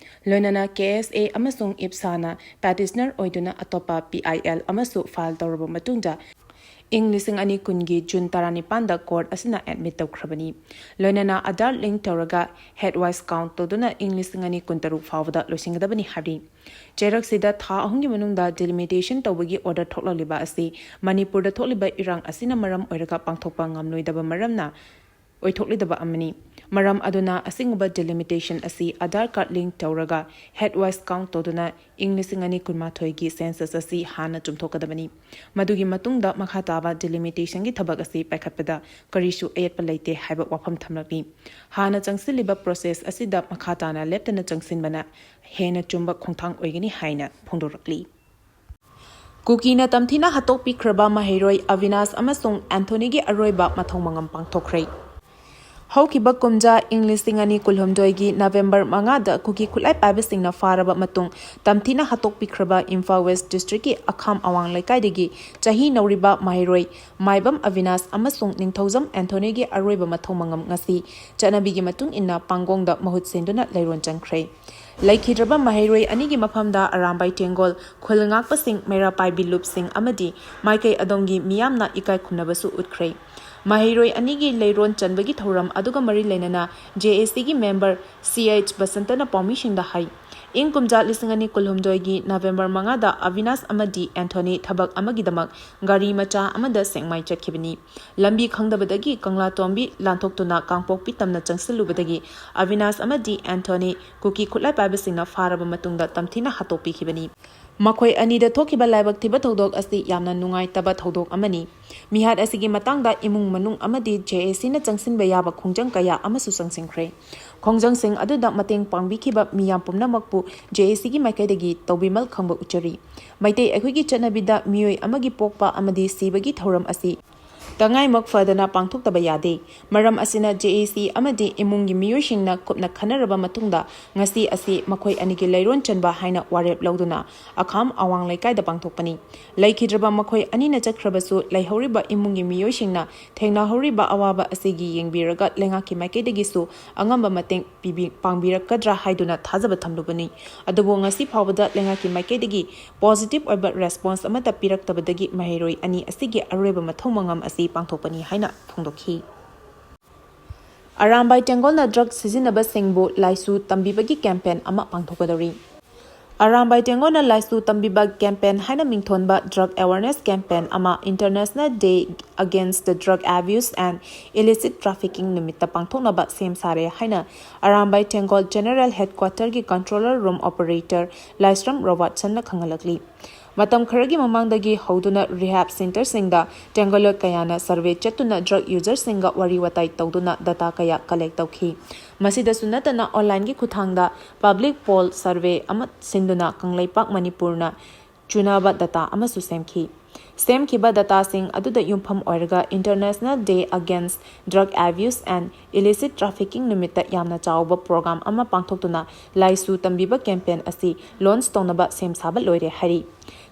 ꯂꯣꯏꯅꯅ K S A ꯑꯃꯁꯨꯡ ꯏꯞꯁꯥꯅ petitioner ꯑꯣꯏꯗꯨꯅ ꯑꯇꯣꯞꯄ P I L ꯑꯃꯁꯨ file ꯇꯧꯔꯕ ꯃꯇꯨꯡꯗ ꯏꯪ ꯂꯤꯁꯤꯡ ꯑꯅꯤ ꯀꯨꯟꯒꯤ June ꯇꯔꯥꯅꯤꯄꯥꯟꯗ court ꯑꯁꯤꯅ admit ꯇꯧꯈ꯭ꯔꯕꯅꯤ꯫ ꯂꯣꯏꯅꯅ ꯑꯥꯙꯥꯔ link ꯇꯧꯔꯒ head wise count ꯇꯧꯗꯨꯅ ꯏꯪ ꯂꯤꯁꯤꯡ ꯑꯅꯤ ꯀꯨꯟꯇꯔꯨꯛ ꯐꯥꯎꯕꯗ ꯂꯣꯏꯁꯤꯟꯒꯗꯕꯅꯤ ꯍꯥꯏꯔꯤ꯫ ꯆꯩꯔꯛꯁꯤꯗ ꯊꯥ ꯑꯍꯨꯝꯒꯤ ꯃꯅꯨꯡꯗ delimitation ꯇꯧꯕꯒꯤ order ꯊꯣꯛꯂꯛꯂꯤꯕ ꯑꯁꯤ ꯃꯅꯤꯄꯨꯔꯗ ꯊꯣꯛꯂꯤꯕ ꯏꯔꯥꯡ ꯑꯁꯤꯅ ꯃꯔꯝ ꯑꯣꯏꯔꯒ ꯄꯥꯡꯊꯣꯛꯄ ꯉꯝꯂꯣꯏꯗꯕ ꯃꯔꯝꯅ ꯑꯣꯏꯊꯣꯛꯂꯤꯗꯕ ꯑꯃꯅꯤ꯫ ꯃꯔꯝ ꯑꯗꯨꯅ ꯑꯁꯤꯒꯨꯝꯕ delimitation ꯑꯁꯤ Aadhaar card link ꯇꯧꯔꯒ head wise count ꯇꯧꯗꯨꯅ ꯏꯪ ꯂꯤꯁꯤꯡ ꯑꯅꯤ ꯀꯨꯟꯃꯥꯊꯣꯏꯒꯤ census ꯑꯁꯤ ꯍꯥꯟꯅ ꯆꯨꯝꯊꯣꯛꯀꯗꯕꯅꯤ꯫ ꯃꯗꯨꯒꯤ ꯃꯇꯨꯡꯗ ꯃꯈꯥ ꯇꯥꯕ delimitationꯒꯤ ꯊꯕꯛ ꯑꯁꯤ ꯄꯥꯏꯈꯠꯄꯗ ꯀꯔꯤꯁꯨ ꯑꯌꯦꯠꯄ ꯂꯩꯇꯦ ꯍꯥꯏꯕ ꯋꯥꯐꯝ ꯊꯝꯂꯛꯂꯤ꯫ ꯍꯥꯟꯅ ꯆꯪꯁꯤꯜꯂꯤꯕ process ꯑꯁꯤꯗ ꯃꯈꯥ ꯇꯥꯅ ꯂꯦꯞꯇꯅ ꯆꯪꯁꯤꯟꯕꯅ ꯍꯦꯟꯅ ꯆꯨꯝꯕ ꯈꯣꯡꯊꯥꯡ ꯑꯣꯏꯒꯅꯤ ꯍꯥꯏꯅ ꯐꯣꯡꯗꯣꯔꯛꯂꯤ꯫ ꯀꯨꯀꯤꯅ ꯇꯝꯊꯤꯅ ꯍꯥꯠꯇꯣꯛꯄꯤꯈ꯭ꯔꯕ ꯃꯍꯩꯔꯣꯏ ꯑꯕꯤꯅꯥꯁ ꯑꯃꯁꯨꯡ ꯑꯦꯟꯊꯣꯅꯤꯒꯤ ꯑꯔꯣꯏꯕ ꯃꯊꯧ ꯃꯉꯝ ꯄꯥꯡꯊꯣꯛꯈ꯭ꯔꯦ꯫ ꯍꯧꯈꯤꯕ ꯀꯨꯝꯖꯥ ꯏꯪ ꯂꯤꯁꯤꯡ ꯑꯅꯤ ꯀꯨꯟꯍꯨꯝꯗꯣꯏꯒꯤ November ꯃꯉꯥꯗ ꯀꯨꯀꯤ ꯈꯨꯠꯂꯥꯏ ꯄꯥꯏꯕꯁꯤꯡꯅ ꯐꯥꯔꯕ ꯃꯇꯨꯡ ꯇꯝꯊꯤꯅ ꯍꯥꯠꯇꯣꯛꯄꯤꯈ꯭ꯔꯕ ꯏꯝꯐꯥꯜ West districtꯀꯤ ꯑꯈꯥꯝ ꯑꯋꯥꯡ ꯂꯩꯀꯥꯏꯗꯒꯤ ꯆꯍꯤ ꯅꯧꯔꯤꯕ ꯃꯍꯩꯔꯣꯏ ꯃꯥꯏꯕꯝ ꯑꯕꯤꯅꯥꯁ ꯑꯃꯁꯨꯡ ꯅꯤꯡꯊꯧꯖꯝ ꯑꯦꯟꯊꯣꯅꯤꯒꯤ ꯑꯔꯣꯏꯕ ꯃꯊꯧ ꯃꯉꯝ ꯉꯁꯤ ꯆꯠꯅꯕꯤꯒꯤ ꯃꯇꯨꯡ ꯏꯟꯅ ꯄꯥꯡꯒꯣꯡꯗ ꯃꯍꯨꯠ ꯁꯤꯟꯗꯨꯅ ꯂꯩꯔꯣꯟ ꯆꯟꯈ꯭ꯔꯦ꯫ ꯂꯩꯈꯤꯗ꯭ꯔꯕ ꯃꯍꯩꯔꯣꯏ ꯑꯅꯤꯒꯤ ꯃꯐꯝꯗ ꯑꯔꯥꯝꯕꯥꯏ ꯇꯦꯡꯒꯣꯜ, ꯈꯨꯜ ꯉꯥꯛꯄꯁꯤꯡ, ꯃꯩꯔꯥ ꯄꯥꯏꯕꯤ ꯂꯨꯞꯁꯤꯡ ꯑꯃꯗꯤ ꯃꯥꯏꯀꯩ ꯑꯗꯣꯝꯒꯤ ꯃꯤꯌꯥꯝꯅ ꯏꯀꯥꯏ ꯈꯨꯝꯅꯕꯁꯨ ꯎꯠꯈ꯭ꯔꯦ꯫ ꯃꯍꯩꯔꯣꯏ ꯑꯅꯤꯒꯤ ꯂꯩꯔꯣꯟ ꯆꯟꯕꯒꯤ ꯊꯧꯔꯝ ꯑꯗꯨꯒ ꯃꯔꯤ ꯂꯩꯅꯅ JACꯒꯤ member CH ꯕꯁꯟꯇꯅ ꯄꯥꯎꯃꯤꯁꯤꯡꯗ ꯍꯥꯏ, ꯏꯪ ꯀꯨꯝꯖꯥ ꯂꯤꯁꯤꯡ ꯑꯅꯤ ꯀꯨꯟꯍꯨꯝꯗꯣꯏꯒꯤ November ꯃꯉꯥꯗ ꯑꯕꯤꯅꯥꯁ ꯑꯃꯗꯤ ꯑꯦꯟꯊꯣꯅꯤ ꯊꯕꯛ ꯑꯃꯒꯤꯗꯃꯛ ꯒꯥꯔꯤ ꯃꯆꯥ ꯑꯃꯗ ꯁꯦꯛꯃꯥꯏ ꯆꯠꯈꯤꯕꯅꯤ꯫ ꯂꯝꯕꯤ ꯈꯪꯗꯕꯗꯒꯤ ꯀꯪꯂꯥꯇꯣꯝꯕꯤ ꯂꯥꯟꯊꯣꯛꯇꯨꯅ ꯀꯥꯡꯄꯣꯛꯄꯤ ꯇꯝꯅ ꯆꯪꯁꯤꯜꯂꯨꯕꯗꯒꯤ ꯑꯕꯤꯅꯥꯁ ꯑꯃꯗꯤ ꯑꯦꯟꯊꯣꯅꯤ ꯀꯨꯀꯤ ꯈꯨꯠꯂꯥꯏ ꯄꯥꯏꯕꯁꯤꯡꯅ ꯐꯥꯔꯕ ꯃꯇꯨꯡꯗ ꯇꯝꯊꯤꯅ ꯍꯥꯠꯇꯣꯛꯄꯤꯈꯤꯕꯅꯤ꯫ ꯃꯈꯣꯏ ꯑꯅꯤꯗ ꯊꯣꯛꯈꯤꯕ ꯂꯥꯏꯕꯛ ꯊꯤꯕ ꯊꯧꯗꯣꯛ ꯑꯁꯤ ꯌꯥꯝꯅ ꯅꯨꯡꯉꯥꯏꯇꯕ ꯊꯧꯗꯣꯛ ꯑꯃꯅꯤ꯫ ꯃꯤꯍꯥꯠ ꯑꯁꯤꯒꯤ ꯃꯇꯥꯡꯗ ꯏꯃꯨꯡ ꯃꯅꯨꯡ ꯑꯃꯗꯤ JACꯅ ꯆꯪꯁꯤꯟꯕ ꯌꯥꯕ ꯈꯣꯡꯖꯪ ꯀꯌꯥ ꯑꯃꯁꯨ ꯆꯪꯁꯤꯟꯈ꯭ꯔꯦ꯫ ꯈꯣꯡꯖꯪꯁꯤꯡ ꯑꯗꯨꯗ ꯃꯇꯦꯡ ꯄꯥꯡꯕꯤꯈꯤꯕ ꯃꯤꯌꯥꯝ ꯄꯨꯝꯅꯃꯛꯄꯨ JACꯒꯤ ꯃꯥꯏꯀꯩꯗꯒꯤ ꯇꯧꯕꯤꯃꯜ ꯈꯪꯕ ꯎꯠꯆꯔꯤ꯫ ꯃꯩꯇꯩ ꯑꯩꯈꯣꯏꯒꯤ ꯆꯠꯅꯕꯤꯗ ꯃꯤꯑꯣꯏ ꯑꯃꯒꯤ ꯄꯣꯛꯄ ꯑꯃꯗꯤ ꯁꯤꯕꯒꯤ ꯊꯧꯔꯝ ꯑꯁꯤ ꯇꯉꯥꯏꯃꯛ ꯐꯗꯅ ꯄꯥꯡꯊꯣꯛꯇꯕ ꯌꯥꯗꯦ꯫ ꯃꯔꯝ ꯑꯁꯤꯅ JAC ꯑꯃꯗꯤ ꯏꯃꯨꯡꯒꯤ ꯃꯤꯑꯣꯏꯁꯤꯡꯅ ꯀꯨꯞꯅ ꯈꯟꯅꯔꯕ ꯃꯇꯨꯡꯗ ꯉꯁꯤ ꯑꯁꯤ ꯃꯈꯣꯏ ꯑꯅꯤꯒꯤ ꯂꯩꯔꯣꯟ ꯆꯟꯕ ꯍꯥꯏꯅ ꯋꯥꯔꯦꯞ ꯂꯧꯗꯨꯅ ꯑꯈꯥꯝ ꯑꯋꯥꯡ ꯂꯩꯀꯥꯏꯗ ꯄꯥꯡꯊꯣꯛꯄꯅꯤ꯫ ꯂꯩꯈꯤꯗ꯭ꯔꯕ ꯃꯈꯣꯏ ꯑꯅꯤꯅ ꯆꯠꯈ꯭ꯔꯕꯁꯨ ꯂꯩꯍꯧꯔꯤꯕ ꯏꯃꯨꯡꯒꯤ ꯃꯤꯑꯣꯏꯁꯤꯡꯅ ꯊꯦꯡꯅꯍꯧꯔꯤꯕ ꯑꯋꯥꯕ ꯑꯁꯤꯒꯤ ꯌꯦꯡꯕꯤꯔꯒ ꯂꯩꯉꯥꯛꯀꯤ ꯃꯥꯏꯀꯩꯗꯒꯤꯁꯨ ꯑꯉꯝꯕ ꯃꯇꯦꯡ ꯄꯤꯕꯤ-, ꯄꯥꯡꯕꯤꯔꯛꯀꯗ꯭ꯔꯥ ꯍꯥꯏꯗꯨꯅ ꯊꯥꯖꯕ ꯊꯝꯂꯨꯕꯅꯤ꯫ ꯑꯗꯨꯕꯨ ꯉꯁꯤ ꯐꯥꯎꯕꯗ ꯂꯩꯉꯥꯛꯀꯤ ꯃꯥꯏꯀꯩꯗꯒꯤ positive ꯑꯣꯏꯕ response ꯑꯃꯠꯇ ꯄꯤꯔꯛꯇꯕꯗꯒꯤ ꯃꯍꯩꯔꯣꯏ ꯑꯅꯤ ꯑꯁꯤꯒꯤ ꯑꯔꯣꯏꯕ ꯃꯊꯧ ꯃꯉꯝ ꯑꯁꯤ ꯄꯥꯡꯊꯣꯛꯄꯅꯤ ꯍꯥꯏꯅ ꯐꯣꯡꯗꯣꯛꯈꯤ꯫ ꯑꯔꯥꯝꯕꯥꯏ ꯇꯦꯡꯒꯣꯜꯅ drug ꯁꯤꯖꯤꯟꯅꯕꯁꯤꯡꯕꯨ ꯂꯥꯏꯁꯨ ꯇꯝꯕꯤꯕꯒꯤ campaign ꯑꯃ ꯄꯥꯡꯊꯣꯛꯀꯗꯧꯔꯤ꯫ ꯑꯔꯥꯝꯕꯥꯏ ꯇꯦꯡꯒꯣꯅ ꯂꯥꯏꯁꯨ ꯇꯝꯕꯤꯕ campaign ꯍꯥꯏꯅ ꯃꯤꯡꯊꯣꯟꯕ drug awareness campaign ꯑꯃ International Day Against the Drug Abuse and Illicit Trafficking ꯅꯨꯃꯤꯠꯇ ꯄꯥꯡꯊꯣꯛꯅꯕ ꯁꯦꯝ ꯁꯥꯔꯦ ꯍꯥꯏꯅ ꯑꯔꯥꯝꯕꯥꯏ ꯇꯦꯡꯒꯣꯜ General Headquarter ꯒꯤ Controller Room Operator ꯂꯥꯏꯁ꯭ꯔꯝ ꯔꯣꯕꯥꯔꯠꯁꯟꯅ ꯈꯪꯍꯜꯂꯛꯂꯤ꯫ ꯃꯇꯝ ꯈꯔꯒꯤ ꯃꯃꯥꯡꯗꯒꯤ ꯍꯧꯗꯨꯅ rehab centre ꯁꯤꯡꯗ ꯇꯦꯡꯒꯣꯂꯣꯏ ꯀꯌꯥꯅ survey ꯆꯠꯇꯨꯅ drug user ꯁꯤꯡꯒ ꯋꯥꯔꯤ ꯋꯥꯇꯥꯏ ꯇꯧꯗꯨꯅ data ꯀꯌꯥ collect ꯇꯧꯈꯤ꯫ ꯃꯁꯤꯗꯁꯨ ꯅꯠꯇꯅ online ꯒꯤ ꯈꯨꯠꯊꯥꯡꯗ public poll survey ꯑꯃ ꯁꯤꯟꯗꯨꯅ ꯀꯪꯂꯩꯄꯥꯛ ꯃꯅꯤꯄꯨꯔꯅ ꯆꯨꯅꯕ data ꯑꯃꯁꯨ ꯁꯦꯝꯈꯤ꯫ ꯁꯦꯝꯈꯤꯕ data ꯁꯤꯡ ꯑꯗꯨꯗ ꯌꯨꯝꯐꯝ ꯑꯣꯏꯔꯒ International Day Against Drug Abuse and Illicit Trafficking ꯅꯨꯃꯤꯠꯇ ꯌꯥꯝꯅ ꯆꯥꯎꯕ program ꯑꯃ ꯄꯥꯡꯊꯣꯛꯇꯨꯅ ꯂꯥꯏꯁꯨ ꯇꯝꯕꯤꯕ campaign ꯑꯁꯤ launch ꯇꯧꯅꯕ ꯁꯦꯝ ꯁꯥꯕ ꯂꯣꯏꯔꯦ ꯍꯥꯏꯔꯤ꯫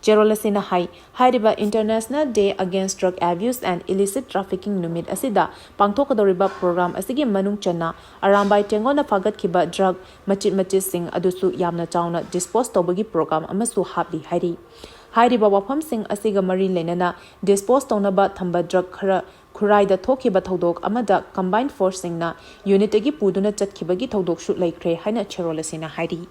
ꯆꯦꯔꯣꯜ ꯑꯁꯤꯅ ꯍꯥꯏ, ꯍꯥꯏꯔꯤꯕ International Day Against Drug Abuse and Illicit Trafficking ꯅꯨꯃꯤꯠ ꯑꯁꯤꯗ ꯄꯥꯡꯊꯣꯛꯀꯗꯧꯔꯤꯕ program ꯑꯁꯤꯒꯤ ꯃꯅꯨꯡ ꯆꯟꯅ ꯑꯔꯥꯝꯕꯥꯏ ꯇꯦꯡꯒꯣꯅ ꯐꯥꯒꯠꯈꯤꯕ drug ꯃꯆꯤꯠ ꯃꯆꯤꯠꯁꯤꯡ ꯑꯗꯨꯁꯨ ꯌꯥꯝꯅ ꯆꯥꯎꯅ dispose ꯇꯧꯕꯒꯤ program ꯑꯃꯁꯨ ꯍꯥꯞꯂꯤ ꯍꯥꯏꯔꯤ꯫ ꯍꯥꯏꯔꯤꯕ ꯋꯥꯐꯝꯁꯤꯡ ꯑꯁꯤꯒ ꯃꯔꯤ ꯂꯩꯅꯅ dispose ꯇꯧꯅꯕ ꯊꯝꯕ drug ꯈꯔ ꯈꯨꯔꯥꯏꯗ ꯊꯣꯛꯈꯤꯕ ꯊꯧꯗꯣꯛ ꯑꯃꯗ combined force ꯁꯤꯡꯅ unit ꯇꯒꯤ ꯄꯨꯗꯨꯅ ꯆꯠꯈꯤꯕꯒꯤ ꯊꯧꯗꯣꯛꯁꯨ ꯂꯩꯈ꯭ꯔꯦ ꯍꯥꯏꯅ ꯆꯦꯔꯣꯜ ꯑꯁꯤꯅ ꯍꯥꯏꯔꯤ꯫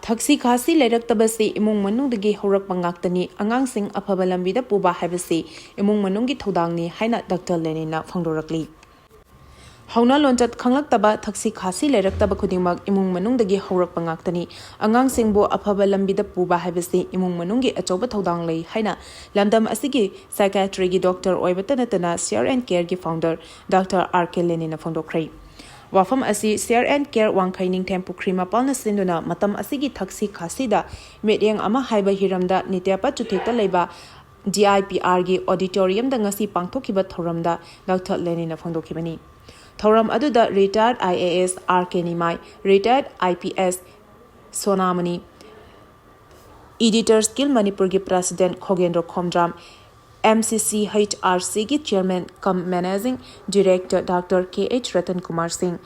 ꯊꯛꯁꯤ ꯈꯥꯁꯤ ꯂꯩꯔꯛꯇꯕꯁꯤ ꯏꯃꯨꯡ ꯃꯅꯨꯡꯗꯒꯤ ꯍꯧꯔꯛꯄ ꯉꯥꯛꯇꯅꯤ, ꯑꯉꯥꯡꯁꯤꯡ ꯑꯐꯕ ꯂꯝꯕꯤꯗ ꯄꯨꯕ ꯍꯥꯏꯕꯁꯤ ꯏꯃꯨꯡ ꯃꯅꯨꯡꯒꯤ ꯊꯧꯗꯥꯡꯅꯤ ꯍꯥꯏꯅ Doctor ꯂꯦꯅꯤꯟꯅ ꯐꯣꯡꯗꯣꯔꯛꯂꯤ꯫ ꯍꯧꯅ ꯂꯣꯟꯆꯠ ꯈꯪꯂꯛꯇꯕ, ꯊꯛꯁꯤ ꯈꯥꯁꯤ ꯂꯩꯔꯛꯇꯕ ꯈꯨꯗꯤꯡꯃꯛ ꯏꯃꯨꯡ ꯃꯅꯨꯡꯗꯒꯤ ꯍꯧꯔꯛꯄ ꯉꯥꯛꯇꯅꯤ꯫ ꯑꯉꯥꯡꯁꯤꯡꯕꯨ ꯑꯐꯕ ꯂꯝꯕꯤꯗ ꯄꯨꯕ ꯍꯥꯏꯕꯁꯤ ꯏꯃꯨꯡ ꯃꯅꯨꯡꯒꯤ ꯑꯆꯧꯕ ꯊꯧꯗꯥꯡ ꯂꯩ ꯍꯥꯏꯅ ꯂꯝꯗꯝ ꯑꯁꯤꯒꯤ psychiatry ꯒꯤ doctor ꯑꯣꯏꯕꯇ ꯅꯠꯇꯅ Share and Care ꯒꯤ founder Doctor R K ꯂꯦꯅꯤꯟꯅ ꯐꯣꯡꯗꯣꯛꯈ꯭ꯔꯦ꯫ ꯋꯥꯐꯝ ꯑꯁꯤ Share and Care ꯋꯥꯡꯈꯩ ꯅꯤꯡꯊꯦꯝ ꯄꯨꯈ꯭ꯔꯤ ꯃꯄꯥꯜꯅ ꯁꯤꯟꯗꯨꯅ ꯃꯇꯝ ꯑꯁꯤꯒꯤ ꯊꯛꯁꯤ ꯈꯥꯁꯤꯗ ꯃꯤꯠꯌꯦꯡ ꯑꯃ ꯍꯥꯏꯕ ꯍꯤꯔꯝꯗ ꯅꯤꯇ꯭ꯌꯥꯄꯥꯠ ꯆꯨꯊꯦꯛꯇ ꯂꯩꯕ D I P R ꯒꯤ auditorium ꯗ ꯉꯁꯤ ꯄꯥꯡꯊꯣꯛꯈꯤꯕ ꯊꯧꯔꯝꯗ Doctor ꯂꯦꯅꯤꯟꯅ ꯐꯣꯡꯗꯣꯛꯈꯤꯕꯅꯤ꯫ ꯊꯧꯔꯝ ꯑꯗꯨꯗ retired I A S R K Nimai, retired I P S ꯁꯣꯅꯥꯃꯅꯤ, Editor Skill ꯃꯅꯤꯄꯨꯔꯒꯤ president ꯈꯣꯒꯦꯟꯗ꯭ꯔꯣ Khomdram, M C C H R C ꯒꯤ chairman cum managing director Doctor K H Ratan Kumar ꯁꯤꯡ,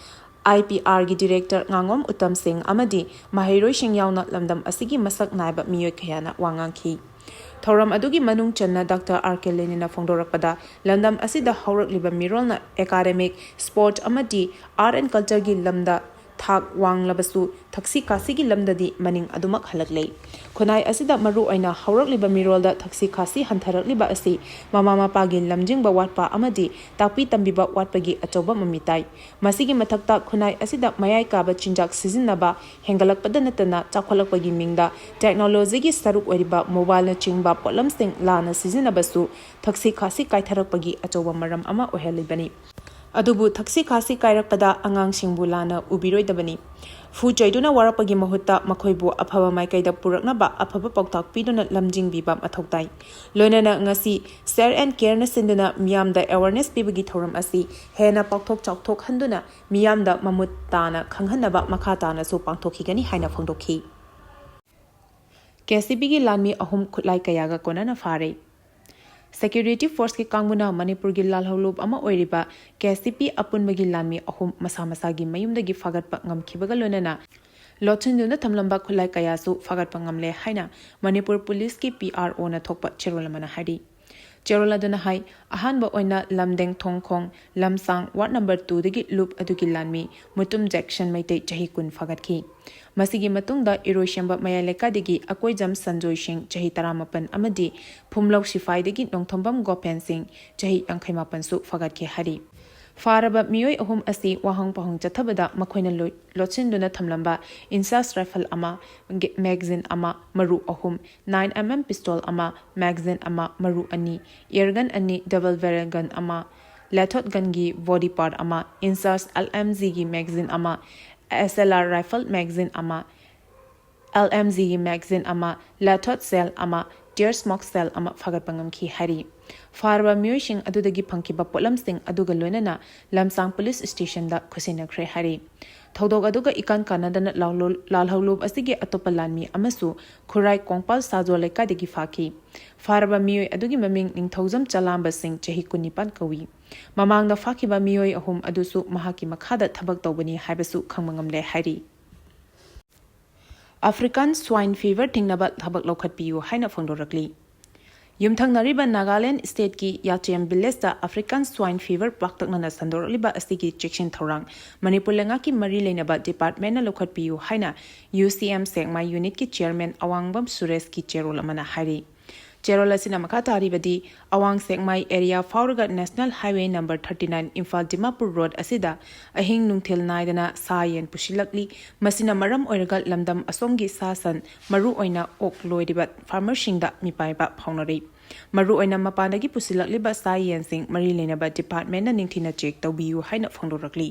I P R ꯒꯤ director ꯉꯥꯉꯣꯝ Uttam ꯁꯤꯡ ꯑꯃꯗꯤ ꯃꯍꯩꯔꯣꯏꯁꯤꯡ ꯌꯥꯎꯅ ꯂꯝꯗꯝ ꯑꯁꯤꯒꯤ ꯃꯁꯛ ꯅꯥꯏꯕ ꯃꯤꯑꯣꯏ ꯀꯌꯥꯅ ꯋꯥ ꯉꯥꯡꯈꯤ꯫ ꯊꯧꯔꯝ ꯑꯗꯨꯒꯤ ꯃꯅꯨꯡ ꯆꯟꯅ Doctor R K ꯂꯦꯅꯤꯟꯅ ꯐꯣꯡꯗꯣꯔꯛꯄꯗ, ꯂꯝꯗꯝ ꯑꯁꯤꯗ ꯍꯧꯔꯛꯂꯤꯕ ꯃꯤꯔꯣꯜꯅ academic, sport ꯑꯃꯗꯤ art and culture ꯒꯤ ꯂꯝꯗ ꯊꯥꯛ ꯋꯥꯡꯂꯕꯁꯨ ꯊꯛꯁꯤ ꯈꯥꯁꯤꯒꯤ ꯂꯝꯗꯗꯤ ꯃꯅꯤꯡ ꯑꯗꯨꯃꯛ ꯍꯜꯂꯛꯂꯦ꯫ ꯈꯨꯟꯅꯥꯏ ꯑꯁꯤꯗ ꯃꯔꯨ ꯑꯣꯏꯅ ꯍꯧꯔꯛꯂꯤꯕ ꯃꯤꯔꯣꯜꯗ ꯊꯛꯁꯤ ꯈꯥꯁꯤ ꯍꯟꯊꯔꯛꯂꯤꯕ ꯑꯁꯤ ꯃꯃꯥ ꯃꯄꯥꯒꯤ ꯂꯝꯖꯤꯡꯕ ꯋꯥꯠꯄ ꯑꯃꯗꯤ ꯇꯥꯛꯄꯤ ꯇꯝꯕꯤꯕ ꯋꯥꯠꯄꯒꯤ ꯑꯆꯧꯕ ꯃꯃꯤ ꯇꯥꯏ꯫ ꯃꯁꯤꯒꯤ ꯃꯊꯛꯇ ꯈꯨꯟꯅꯥꯏ ꯑꯁꯤꯗ ꯃꯌꯥꯏ ꯀꯥꯕ ꯆꯤꯟꯖꯥꯛ ꯁꯤꯖꯤꯟꯅꯕ ꯍꯦꯟꯒꯠꯂꯛꯄꯗ ꯅꯠꯇꯅ ꯆꯥꯎꯈꯠꯂꯛꯄꯒꯤ ꯃꯤꯡꯗ ꯇꯦꯛꯅꯣꯂꯣꯖꯤꯒꯤ ꯁꯔꯨꯛ ꯑꯣꯏꯔꯤꯕ ꯃꯣꯕꯥꯏꯜꯅꯆꯤꯡꯕ ꯄꯣꯠꯂꯝꯁꯤꯡ ꯂꯥꯟꯅ ꯁꯤꯖꯤꯟꯅꯕꯁꯨ ꯊꯛꯁꯤ ꯈꯥꯁꯤ ꯀꯥꯏꯊꯔꯛꯄꯒꯤ ꯑꯆꯧꯕ ꯃꯔꯝ ꯑꯃ ꯑꯣꯏꯍꯜꯂꯤꯕꯅꯤ꯫ ꯑꯗꯨꯕꯨ ꯊꯛꯁꯤ ꯈꯥꯁꯤ ꯀꯥꯏꯔꯛꯄꯗ ꯑꯉꯥꯡꯁꯤꯡꯕꯨ ꯂꯥꯟꯅ ꯎꯕꯤꯔꯣꯏꯗꯕꯅꯤ꯫ ꯐꯨ ꯆꯩꯗꯨꯅ ꯋꯥꯔꯛꯄꯒꯤ ꯃꯍꯨꯠꯇ ꯃꯈꯣꯏꯕꯨ ꯑꯐꯕ ꯃꯥꯏꯀꯩꯗ ꯄꯨꯔꯛꯅꯕ ꯑꯐꯕ ꯄꯥꯎꯇꯥꯛ ꯄꯤꯗꯨꯅ ꯂꯝꯖꯤꯡꯕꯤꯕ ꯃꯊꯧ ꯇꯥꯏ꯫ ꯂꯣꯏꯅꯅ ꯉꯁꯤ ꯁꯦꯌꯔ ꯑꯦꯟ ꯀꯦꯌꯔꯅ ꯁꯤꯟꯗꯨꯅ ꯃꯤꯌꯥꯝꯗ ꯑꯦꯋꯥꯔꯅꯦꯁ ꯄꯤꯕꯒꯤ ꯊꯧꯔꯝ ꯑꯁꯤ ꯍꯦꯟꯅ ꯄꯥꯛꯊꯣꯛ ꯆꯥꯎꯊꯣꯛꯍꯟꯗꯨꯅ ꯃꯤꯌꯥꯝꯗ ꯃꯃꯨꯠ ꯇꯥꯅ ꯈꯪꯍꯟꯅꯕ ꯃꯈꯥ ꯇꯥꯅꯁꯨ ꯄꯥꯡꯊꯣꯛꯈꯤꯒꯅꯤ ꯍꯥꯏꯅ ꯐꯣꯡꯗꯣꯛꯈꯤ꯫ ꯀꯦ ꯁꯤ ꯕꯤꯒꯤ ꯂꯥꯟꯃꯤ ꯑꯍꯨꯝ ꯈꯨꯠꯂꯥꯏ ꯀꯌꯥꯒ ꯀꯣꯟꯅꯅ ꯐꯥꯔꯦ꯫ ꯁꯦꯀ꯭ꯌꯨꯔꯤꯇꯤ ꯐꯣꯔꯁꯀꯤ ꯀꯥꯡꯕꯨꯅ ꯃꯅꯤꯄꯨꯔꯒꯤ ꯂꯥꯜꯍꯧꯂꯨꯞ ꯑꯃ ꯑꯣꯏꯔꯤꯕ ꯀꯦ ꯁꯤ ꯕꯤ ꯑꯄꯨꯟꯕꯒꯤ ꯂꯥꯟꯃꯤ ꯑꯍꯨꯝ ꯃꯁꯥ ꯃꯁꯥꯒꯤ ꯃꯌꯨꯝꯗꯒꯤ ꯐꯥꯒꯠꯄ ꯉꯝꯈꯤꯕꯒ ꯂꯣꯏꯅꯅ ꯂꯣꯠꯁꯤꯟꯗꯨꯅ ꯊꯝꯂꯝꯕ ꯈꯨꯠꯂꯥꯏ ꯀꯌꯥꯁꯨ ꯐꯥꯒꯠꯄ ꯉꯝꯂꯦ ꯍꯥꯏꯅ ꯃꯅꯤꯄꯨꯔ ꯄꯨꯂꯤꯁꯀꯤ ꯄꯤ ꯑꯥꯔ ꯑꯣꯅ ꯊꯣꯛꯄ ꯆꯦꯔꯣꯜ ꯑꯃꯅ ꯍꯥꯏꯔꯤ꯫ ꯆꯦꯔꯣꯜ ꯑꯗꯨꯅ ꯍꯥꯏ, ꯑꯍꯥꯟꯕ ꯑꯣꯏꯅ ꯂꯝꯗꯦꯡ ꯊꯣꯡꯈꯣꯡ ꯂꯝꯁꯥꯡ ꯋꯥꯔꯗ ꯅꯝꯕꯔ ꯇꯨꯗꯒꯤ ꯂꯨꯞ ꯑꯗꯨꯒꯤ ꯂꯥꯟꯃꯤ ꯃꯨꯇꯨꯝ ꯖꯦꯛꯁꯟ ꯃꯩꯇꯩ ꯆꯍꯤ ꯀꯨꯟ ꯐꯥꯒꯠꯈꯤ꯫ ꯃꯁꯤꯒꯤ ꯃꯇꯨꯡꯗ ꯏꯔꯣꯏꯁꯦꯝꯕ ꯃꯌꯥꯏ ꯂꯩꯀꯥꯏꯗꯒꯤ ꯑꯀꯣꯏꯖꯝ ꯁꯟꯖꯣꯏ ꯁꯤꯡ ꯆꯍꯤ ꯇꯔꯥꯃꯥꯄꯟ ꯑꯃꯗꯤ ꯐꯨꯝꯂꯧ ꯁꯤꯐꯥꯏꯗꯒꯤ ꯅꯣꯡꯊꯣꯝꯕꯝ ꯒꯣꯄꯦꯟ ꯁꯤꯡ ꯆꯍꯤ ꯌꯥꯡꯈꯩ ꯃꯥꯄꯟꯁꯨ ꯐꯥꯒꯠꯈꯤ ꯍꯥꯏꯔꯤ꯫ ꯐꯥꯔꯕ ꯃꯤꯑꯣꯏ ꯑꯍꯨꯝ ꯑꯁꯤ ꯋꯥꯍꯪ ꯄꯥꯎꯍꯪ ꯆꯠꯊꯕꯗ ꯃꯈꯣꯏꯅ ꯂꯣꯏ-, ꯂꯣꯠꯁꯤꯟꯗꯨꯅ ꯊꯝꯂꯝꯕ ꯏꯟꯁꯥꯁ ꯔꯥꯏꯐꯜ ꯑꯃ, ꯒꯦ-, ꯃꯦꯒꯖꯤꯟ ꯑꯃ, ꯃꯔꯨ ꯑꯍꯨꯝ, ꯅꯥꯏꯟ ꯑꯦꯝ ꯑꯦꯝ ꯄꯤꯁꯇꯣꯜ ꯑꯃ, ꯃꯦꯒꯖꯤꯟ ꯑꯃ, ꯃꯔꯨ ꯑꯅꯤ, ꯑꯦꯌꯔꯒꯟ ꯑꯅꯤ, ꯗꯕꯜ ꯕꯦꯔꯦꯜ ꯒꯟ ꯑꯃ, ꯂꯦꯊꯣꯠ ꯒꯟꯒꯤ ꯕꯣꯗꯤ ꯄꯥꯔꯠ ꯑꯃ, ꯏꯟꯁꯥꯁ ꯑꯦꯜ ꯑꯦꯝ ꯖꯤꯒꯤ ꯃꯦꯒꯖꯤꯟ ꯑꯃ, ꯑꯦꯁ ꯑꯦꯜ ꯑꯥꯔ ꯔꯥꯏꯐꯜ ꯃꯦꯒꯖꯤꯟ ꯑꯃ, ꯑꯦꯜ ꯑꯦꯝ ꯖꯤꯒꯤ ꯃꯦꯒꯖꯤꯟ ꯑꯃ, ꯂꯦꯊꯣꯠ ꯁꯦꯜ ꯑꯃ, ꯇꯤꯌꯔ ꯁ꯭ꯃꯣꯛ ꯁꯦꯜ ꯑꯃ ꯐꯥꯒꯠꯄ ꯉꯝꯈꯤ ꯍꯥꯏꯔꯤ꯫ ꯐꯥꯔꯕ ꯃꯤꯑꯣꯏꯁꯤꯡ ꯑꯗꯨꯗꯒꯤ ꯐꯪꯈꯤꯕ ꯄꯣꯠꯂꯝꯁꯤꯡ ꯑꯗꯨꯒ ꯂꯣꯏꯅꯅ ꯂꯝꯁꯥꯡ ꯄꯨꯂꯤꯁ ꯁ꯭ꯇꯦꯁꯟꯗ ꯈꯨꯠꯁꯤꯟꯅꯈ꯭ꯔꯦ ꯍꯥꯏꯔꯤ꯫ ꯊꯧꯗꯣꯛ ꯑꯗꯨꯒ ꯏꯀꯥꯟ ꯀꯥꯟꯅꯗꯅ ꯂꯥꯜꯍꯧ-, ꯂꯥꯜꯍꯧꯂꯨꯞ ꯑꯁꯤꯒꯤ ꯑꯇꯣꯞꯄ ꯂꯥꯟꯃꯤ ꯑꯃꯁꯨ ꯈꯨꯔꯥꯏ ꯀꯣꯡꯄꯥꯜ ꯁꯥꯖꯣ ꯂꯩꯀꯥꯏꯗꯒꯤ ꯐꯥꯈꯤ꯫ ꯐꯥꯔꯕ ꯃꯤꯑꯣꯏ ꯑꯗꯨꯒꯤ ꯃꯃꯤꯡ ꯅꯤꯡꯊꯧꯖꯝ ꯆꯂꯥꯝꯕ ꯁꯤꯡ, ꯆꯍꯤ ꯀꯨꯟꯅꯤꯄꯥꯟ ꯀꯧꯏ꯫ ꯃꯃꯥꯡꯗ ꯐꯥꯈꯤꯕ ꯃꯤꯑꯣꯏ ꯑꯍꯨꯝ ꯑꯗꯨꯁꯨ ꯃꯍꯥꯛꯀꯤ ꯃꯈꯥꯗ ꯊꯕꯛ ꯇꯧꯕꯅꯤ ꯍꯥꯏꯕꯁꯨ ꯈꯪꯕ ꯉꯝꯂꯦ ꯍꯥꯏꯔꯤ꯫ ꯑꯐ꯭ꯔꯤꯀꯥꯟ ꯁ꯭ꯋꯥꯏꯟ ꯐꯤꯚꯔ ꯊꯤꯡꯅꯕ ꯊꯕꯛ ꯂꯧꯈꯠꯄꯤꯌꯨ ꯍꯥꯏꯅ ꯐꯣꯡꯗꯣꯔꯛꯂꯤ꯫ ꯌꯨꯝꯊꯪꯅꯔꯤꯕ ꯅꯥꯒꯥꯂꯦꯟ ꯁ꯭ꯇꯦꯠꯀꯤ ꯌꯥꯆꯦꯝ ꯚꯤꯂꯦꯖꯇ ꯑꯐ꯭ꯔꯤꯀꯥꯟ ꯁ꯭ꯋꯥꯏꯟ ꯐꯤꯚꯔ ꯄꯥꯛꯇꯛꯅꯅ ꯁꯟꯗꯣꯔꯛꯂꯤꯕ ꯑꯁꯤꯒꯤ ꯆꯦꯛꯁꯤꯟ ꯊꯧꯔꯥꯡ ꯃꯅꯤꯄꯨꯔ ꯂꯩꯉꯥꯛꯀꯤ ꯃꯔꯤ ꯂꯩꯅꯕ ꯗꯤꯄꯥꯔꯠꯃꯦꯟꯅ ꯂꯧꯈꯠꯄꯤꯌꯨ ꯍꯥꯏꯅ ꯌꯨ ꯁꯤ ꯑꯦꯝ ꯁꯦꯛꯃꯥꯏ ꯌꯨꯅꯤꯠꯀꯤ ꯆꯤꯌꯔꯃꯦꯟ ꯑꯋꯥꯡꯕꯝ ꯁꯨꯔꯦꯁꯀꯤ ꯆꯦꯔꯣꯜ ꯑꯃꯅ ꯍꯥꯏꯔꯤ꯫ ꯆꯦꯔꯣꯜ ꯑꯁꯤꯅ ꯃꯈꯥ ꯇꯥꯔꯤꯕꯗꯤ, ꯑꯋꯥꯡ ꯁꯦꯛꯃꯥꯏ ꯑꯦꯔꯤꯌꯥ ꯐꯥꯎꯔꯒ national highway number thirty nine Imphal Dimapur road ꯑꯁꯤꯗ ꯑꯍꯤꯡ ꯅꯨꯡꯊꯤꯜ ꯅꯥꯏꯗꯅ ꯁꯥ ꯌꯦꯟ ꯄꯨꯁꯤꯜꯂꯛꯂꯤ꯫ ꯃꯁꯤꯅ ꯃꯔꯝ ꯑꯣꯏꯔꯒ ꯂꯝꯗꯝ ꯑꯁꯣꯝꯒꯤ ꯁꯥ ꯁꯟ, ꯃꯔꯨꯑꯣꯏꯅ ꯑꯣꯛ ꯂꯣꯏꯔꯤꯕ ꯐꯥꯔꯃꯔꯁꯤꯡꯗ ꯃꯤꯄꯥꯏꯕ ꯐꯥꯎꯅꯔꯤ꯫ ꯃꯔꯨꯑꯣꯏꯅ ꯃꯄꯥꯟꯗꯒꯤ ꯄꯨꯁꯤꯜꯂꯛꯂꯤꯕ ꯁꯥ ꯌꯦꯟꯁꯤꯡ ꯃꯔꯤ ꯂꯩꯅꯕ ꯗꯤꯄꯥꯔꯠꯃꯦꯟꯅ ꯅꯤꯡꯊꯤꯅ ꯆꯦꯛ ꯇꯧꯕꯤꯌꯨ ꯍꯥꯏꯅ ꯐꯣꯡꯗꯣꯔꯛꯂꯤ꯫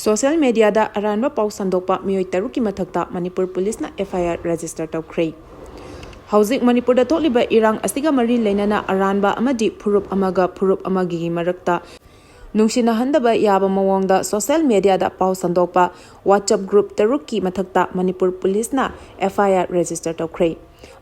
ꯁꯣꯁꯤꯌꯦꯜ ꯃꯦꯗꯤꯌꯥꯗ ꯑꯔꯥꯟꯕ ꯄꯥꯎ ꯁꯟꯗꯣꯛꯄ ꯃꯤꯑꯣꯏ ꯇꯔꯨꯛꯀꯤ ꯃꯊꯛꯇ ꯃꯅꯤꯄꯨꯔ ꯄꯨꯂꯤꯁꯅ ꯑꯦꯐ ꯑꯥꯏ ꯑꯥꯔ ꯔꯦꯖꯤꯁꯇꯔ ꯇꯧꯈ꯭ꯔꯦ꯫ ꯍꯧꯖꯤꯛ ꯃꯅꯤꯄꯨꯔꯗ ꯊꯣꯛꯂꯤꯕ ꯏꯔꯥꯡ ꯑꯁꯤꯒ ꯃꯔꯤ ꯂꯩꯅꯅ ꯑꯔꯥꯟꯕ ꯑꯃꯗꯤ ꯐꯨꯔꯨꯞ ꯑꯃꯒ ꯐꯨꯔꯨꯞ ꯑꯃꯒꯤ ꯃꯔꯛꯇ ꯅꯨꯡꯁꯤꯅꯍꯟꯗꯕ ꯌꯥꯕ ꯃꯑꯣꯡꯗ ꯁꯣꯁꯤꯌꯦꯜ ꯃꯦꯗꯤꯌꯥꯗ ꯄꯥꯎ ꯁꯟꯗꯣꯛꯄ WhatsApp ꯒ꯭ꯔꯨꯞ ꯇꯔꯨꯛꯀꯤ ꯃꯊꯛꯇ ꯃꯅꯤꯄꯨꯔ ꯄꯨꯂꯤꯁꯅ ꯑꯦꯐ ꯑꯥꯏ ꯑꯥꯔ ꯔꯦꯖꯤꯁꯇꯔ ꯇꯧꯈ꯭ꯔꯦ꯫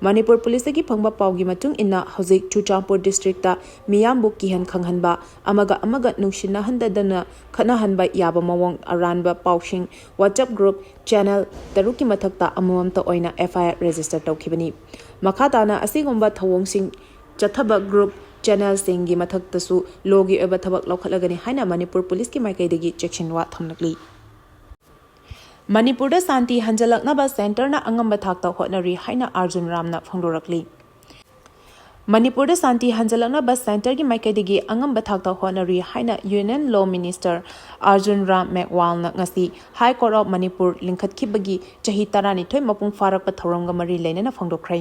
ꯃꯅꯤꯄꯨꯔ ꯄꯨꯂꯤꯁꯇꯒꯤ ꯐꯪꯕ ꯄꯥꯎꯒꯤ ꯃꯇꯨꯡ ꯏꯟꯅ, ꯍꯧꯖꯤꯛ ꯆꯨꯔꯆꯥꯟꯄꯨꯔ ꯗꯤꯁꯇ꯭ꯔꯤꯛꯇ ꯃꯤꯌꯥꯝꯕꯨ ꯀꯤꯍꯟ ꯈꯪꯍꯟꯕ, ꯑꯃꯒ ꯑꯃꯒ ꯅꯨꯡꯁꯤꯅꯍꯟꯗꯗꯅ ꯈꯠꯅꯍꯟꯕ ꯌꯥꯕ ꯃꯑꯣꯡ ꯑꯔꯥꯟꯕ ꯄꯥꯎꯁꯤꯡ WhatsApp ꯒ꯭ꯔꯨꯞ ꯆꯦꯅꯦꯜ ꯇꯔꯨꯛꯀꯤ ꯃꯊꯛꯇ ꯑꯃꯃꯝꯇ ꯑꯣꯏꯅ ꯑꯦꯐ ꯑꯥꯏ ꯑꯥꯔ ꯔꯦꯖꯤꯁꯇꯔ ꯇꯧꯈꯤꯕꯅꯤ꯫ ꯃꯈꯥ ꯇꯥꯅ ꯑꯁꯤꯒꯨꯝꯕ ꯊꯧꯑꯣꯡꯁꯤꯡ ꯆꯠꯊꯕ ꯒ꯭ꯔꯨꯞ ꯆꯦꯅꯦꯜꯁꯤꯡꯒꯤ ꯃꯊꯛꯇꯁꯨ ꯂꯣꯒꯤ ꯑꯣꯏꯕ ꯊꯕꯛ ꯂꯧꯈꯠꯂꯒꯅꯤ ꯍꯥꯏꯅ ꯃꯅꯤꯄꯨꯔ ꯄꯨꯂꯤꯁꯀꯤ ꯃꯥꯏꯀꯩꯗꯒꯤ ꯆꯦꯛꯁꯤꯟꯋꯥ ꯊꯝꯂꯛꯂꯤ꯫ ꯃꯅꯤꯄꯨꯔꯗ ꯁꯥꯟꯇꯤ ꯍꯟꯖꯤꯜꯂꯛꯅꯕ ꯁꯦꯟꯇꯔꯅ ꯑꯉꯝꯕ ꯊꯥꯛꯇ ꯍꯣꯠꯅꯔꯤ ꯍꯥꯏꯅ ꯑꯥꯔꯖꯨꯟ ꯔꯥꯝꯅ ꯐꯣꯡꯗꯣꯔꯛꯂꯤ꯫ ꯃꯅꯤꯄꯨꯔꯗ ꯁꯥꯟꯇꯤ ꯍꯟꯖꯤꯜꯂꯛꯅꯕ ꯁꯦꯟꯇꯔꯒꯤ ꯃꯥꯏꯀꯩꯗꯒꯤ ꯑꯉꯝꯕ ꯊꯥꯛꯇ ꯍꯣꯠꯅꯔꯤ ꯍꯥꯏꯅ ꯌꯨꯅꯤꯌꯟ ꯂꯣ ꯃꯤꯅꯤꯁꯇꯔ ꯑꯥꯔꯖꯨꯟ ꯔꯥꯝ ꯃꯦꯒꯋꯥꯜꯅ ꯉꯁꯤ ꯍꯥꯏ ꯀꯣꯔꯠ ꯑꯣꯐ ꯃꯅꯤꯄꯨꯔ ꯂꯤꯡꯈꯠꯈꯤꯕꯒꯤ ꯆꯍꯤ ꯇꯔꯥꯅꯤꯊꯣꯏ ꯃꯄꯨꯡ ꯐꯥꯔꯛꯄ ꯊꯧꯔꯝꯒ ꯃꯔꯤ ꯂꯩꯅꯅ ꯐꯣꯡꯗꯣꯛꯈ꯭ꯔꯦ꯫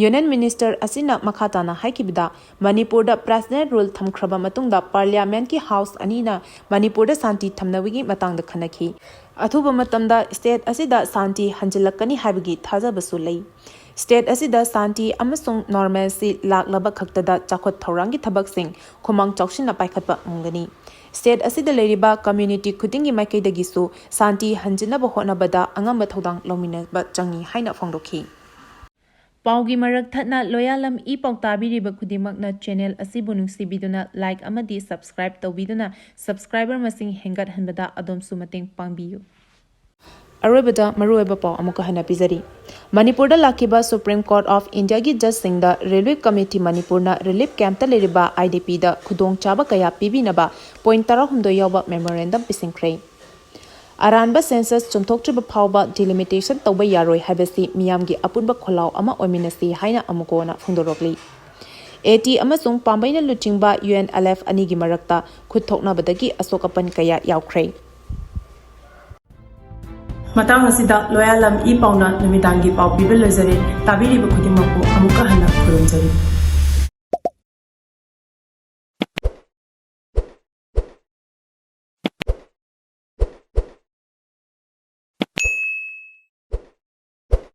ꯌꯨꯅꯤꯌꯟ ꯃꯤꯅꯤꯁꯇꯔ ꯑꯁꯤꯅ ꯃꯈꯥ ꯇꯥꯅ ꯍꯥꯏꯈꯤꯕꯗ, ꯃꯅꯤꯄꯨꯔꯗ ꯄ꯭ꯔꯦꯁꯤꯗꯦꯟꯠ ꯔꯨꯜ ꯊꯝꯈ꯭ꯔꯕ ꯃꯇꯨꯡꯗ ꯄꯥꯔꯂꯤꯌꯥꯃꯦꯟꯠꯀꯤ ꯍꯥꯎꯁ ꯑꯅꯤꯅ ꯃꯅꯤꯄꯨꯔꯗ ꯁꯥꯟꯇꯤ ꯊꯝꯅꯕꯒꯤ ꯃꯇꯥꯡꯗ ꯈꯟꯅꯈꯤ꯫ ꯑꯊꯨꯕ ꯃꯇꯝꯗ ꯁ꯭ꯇꯦꯠ ꯑꯁꯤꯗ ꯁꯥꯟꯇꯤ ꯍꯟꯖꯤꯜꯂꯛꯀꯅꯤ ꯍꯥꯏꯕꯒꯤ ꯊꯥꯖꯕꯁꯨ ꯂꯩ꯫ ꯁ꯭ꯇꯦꯠ ꯑꯁꯤꯗ ꯁꯥꯟꯇꯤ ꯑꯃꯁꯨꯡ ꯅꯣꯔꯃꯦꯜꯁꯤ ꯂꯥꯛꯂꯕ ꯈꯛꯇꯗ ꯆꯥꯎꯈꯠ ꯊꯧꯔꯥꯡꯒꯤ ꯊꯕꯛꯁꯤꯡ ꯈꯨꯃꯥꯡ ꯆꯥꯎꯁꯤꯟꯅ ꯄꯥꯏꯈꯠꯄ ꯉꯝꯒꯅꯤ꯫ ꯁ꯭ꯇꯦꯠ ꯑꯁꯤꯗ ꯂꯩꯔꯤꯕ ꯀꯝꯃ꯭ꯌꯨꯅꯤꯇꯤ ꯈꯨꯗꯤꯡꯒꯤ ꯃꯥꯏꯀꯩꯗꯒꯤꯁꯨ ꯁꯥꯟꯇꯤ ꯍꯟꯖꯤꯟꯅꯕ ꯍꯣꯠꯅꯕꯗ ꯑꯉꯝꯕ ꯊꯧꯗꯥꯡ ꯂꯧꯃꯤꯟꯅꯕ ꯆꯪꯏ ꯍꯥꯏꯅ ꯐꯣꯡꯗꯣꯛꯈꯤ꯫ ꯄꯥꯎꯒꯤ ꯃꯔꯛ ꯊꯠꯅ ꯂꯣꯌꯥꯂꯝ ꯏ ꯄꯥꯎ ꯇꯥꯕꯤꯔꯤꯕ ꯈꯨꯗꯤꯡꯃꯛꯅ ꯆꯦꯅꯦꯜ ꯑꯁꯤꯕꯨ ꯅꯨꯡꯁꯤꯕꯤꯗꯨꯅ ꯂꯥꯏꯛ ꯑꯃꯗꯤ ꯁꯕꯁꯀ꯭ꯔꯥꯏꯕ ꯇꯧꯕꯤꯗꯨꯅ ꯁꯕꯁꯀ꯭ꯔꯥꯏꯕꯔ ꯃꯁꯤꯡ ꯍꯦꯟꯒꯠꯍꯟꯕꯗ ꯑꯗꯣꯝꯁꯨ ꯃꯇꯦꯡ ꯄꯥꯡꯕꯤꯌꯨ꯫ ꯑꯔꯣꯏꯕꯗ ꯃꯔꯨꯑꯣꯏꯕ ꯄꯥꯎ ꯑꯃꯨꯛꯀ ꯍꯟꯅ ꯄꯤꯖꯔꯤ꯫ ꯃꯅꯤꯄꯨꯔꯗ ꯂꯥꯛꯈꯤꯕ Supreme Court of India ꯒꯤ ꯖꯖꯁꯤꯡꯗ Relief Committee ꯃꯅꯤꯄꯨꯔꯅ relief camp ꯇ ꯂꯩꯔꯤꯕ IDP ꯗ ꯈꯨꯗꯣꯡꯆꯥꯕ ꯀꯌꯥ ꯄꯤꯕꯤꯅꯕ point ꯇꯔꯥꯍꯨꯝꯗꯣꯏ ꯌꯥꯎꯕ memorandum ꯄꯤꯁꯤꯟꯈ꯭ꯔꯦ꯫ ꯑꯔꯥꯟꯕ census ꯆꯨꯝꯊꯣꯛꯇ꯭ꯔꯤꯕ ꯐꯥꯎꯕ delimitation ꯇꯧꯕ ꯌꯥꯔꯣꯏ ꯍꯥꯏꯕꯁꯤ ꯃꯤꯌꯥꯝꯒꯤ ꯑꯄꯨꯟꯕ ꯈꯣꯜꯂꯥꯎ ꯑꯃ ꯑꯣꯏꯃꯤꯟꯅꯁꯤ ꯍꯥꯏꯅ ꯑꯃꯨꯛꯀ ꯍꯟꯅ ꯐꯣꯡꯗꯣꯔꯛꯂꯤ꯫ AT ꯑꯃꯁꯨꯡ ꯄꯥꯝꯕꯩꯅ ꯂꯨꯆꯤꯡꯕ UNLF ꯑꯅꯤꯒꯤ ꯃꯔꯛꯇ ꯈꯨꯠ ꯊꯣꯛꯅꯕꯗꯒꯤ ꯑꯁꯣꯛ ꯑꯄꯟ ꯀꯌꯥ ꯌꯥꯎꯈ꯭ꯔꯦ꯫ ꯃꯇꯥꯡ ꯑꯁꯤꯗ ꯂꯣꯌꯥꯂꯝ ꯏ ꯄꯥꯎꯅ ꯅꯨꯃꯤꯗꯥꯡꯒꯤ ꯄꯥꯎ ꯄꯤꯕ ꯂꯣꯏꯖꯔꯦ꯫ ꯇꯥꯕꯤꯔꯤꯕ ꯈꯨꯗꯤꯡꯃꯛꯄꯨ ꯑꯃꯨꯛꯀ ꯍꯟꯅ ꯈꯨꯔꯨꯝꯖꯔꯤ꯫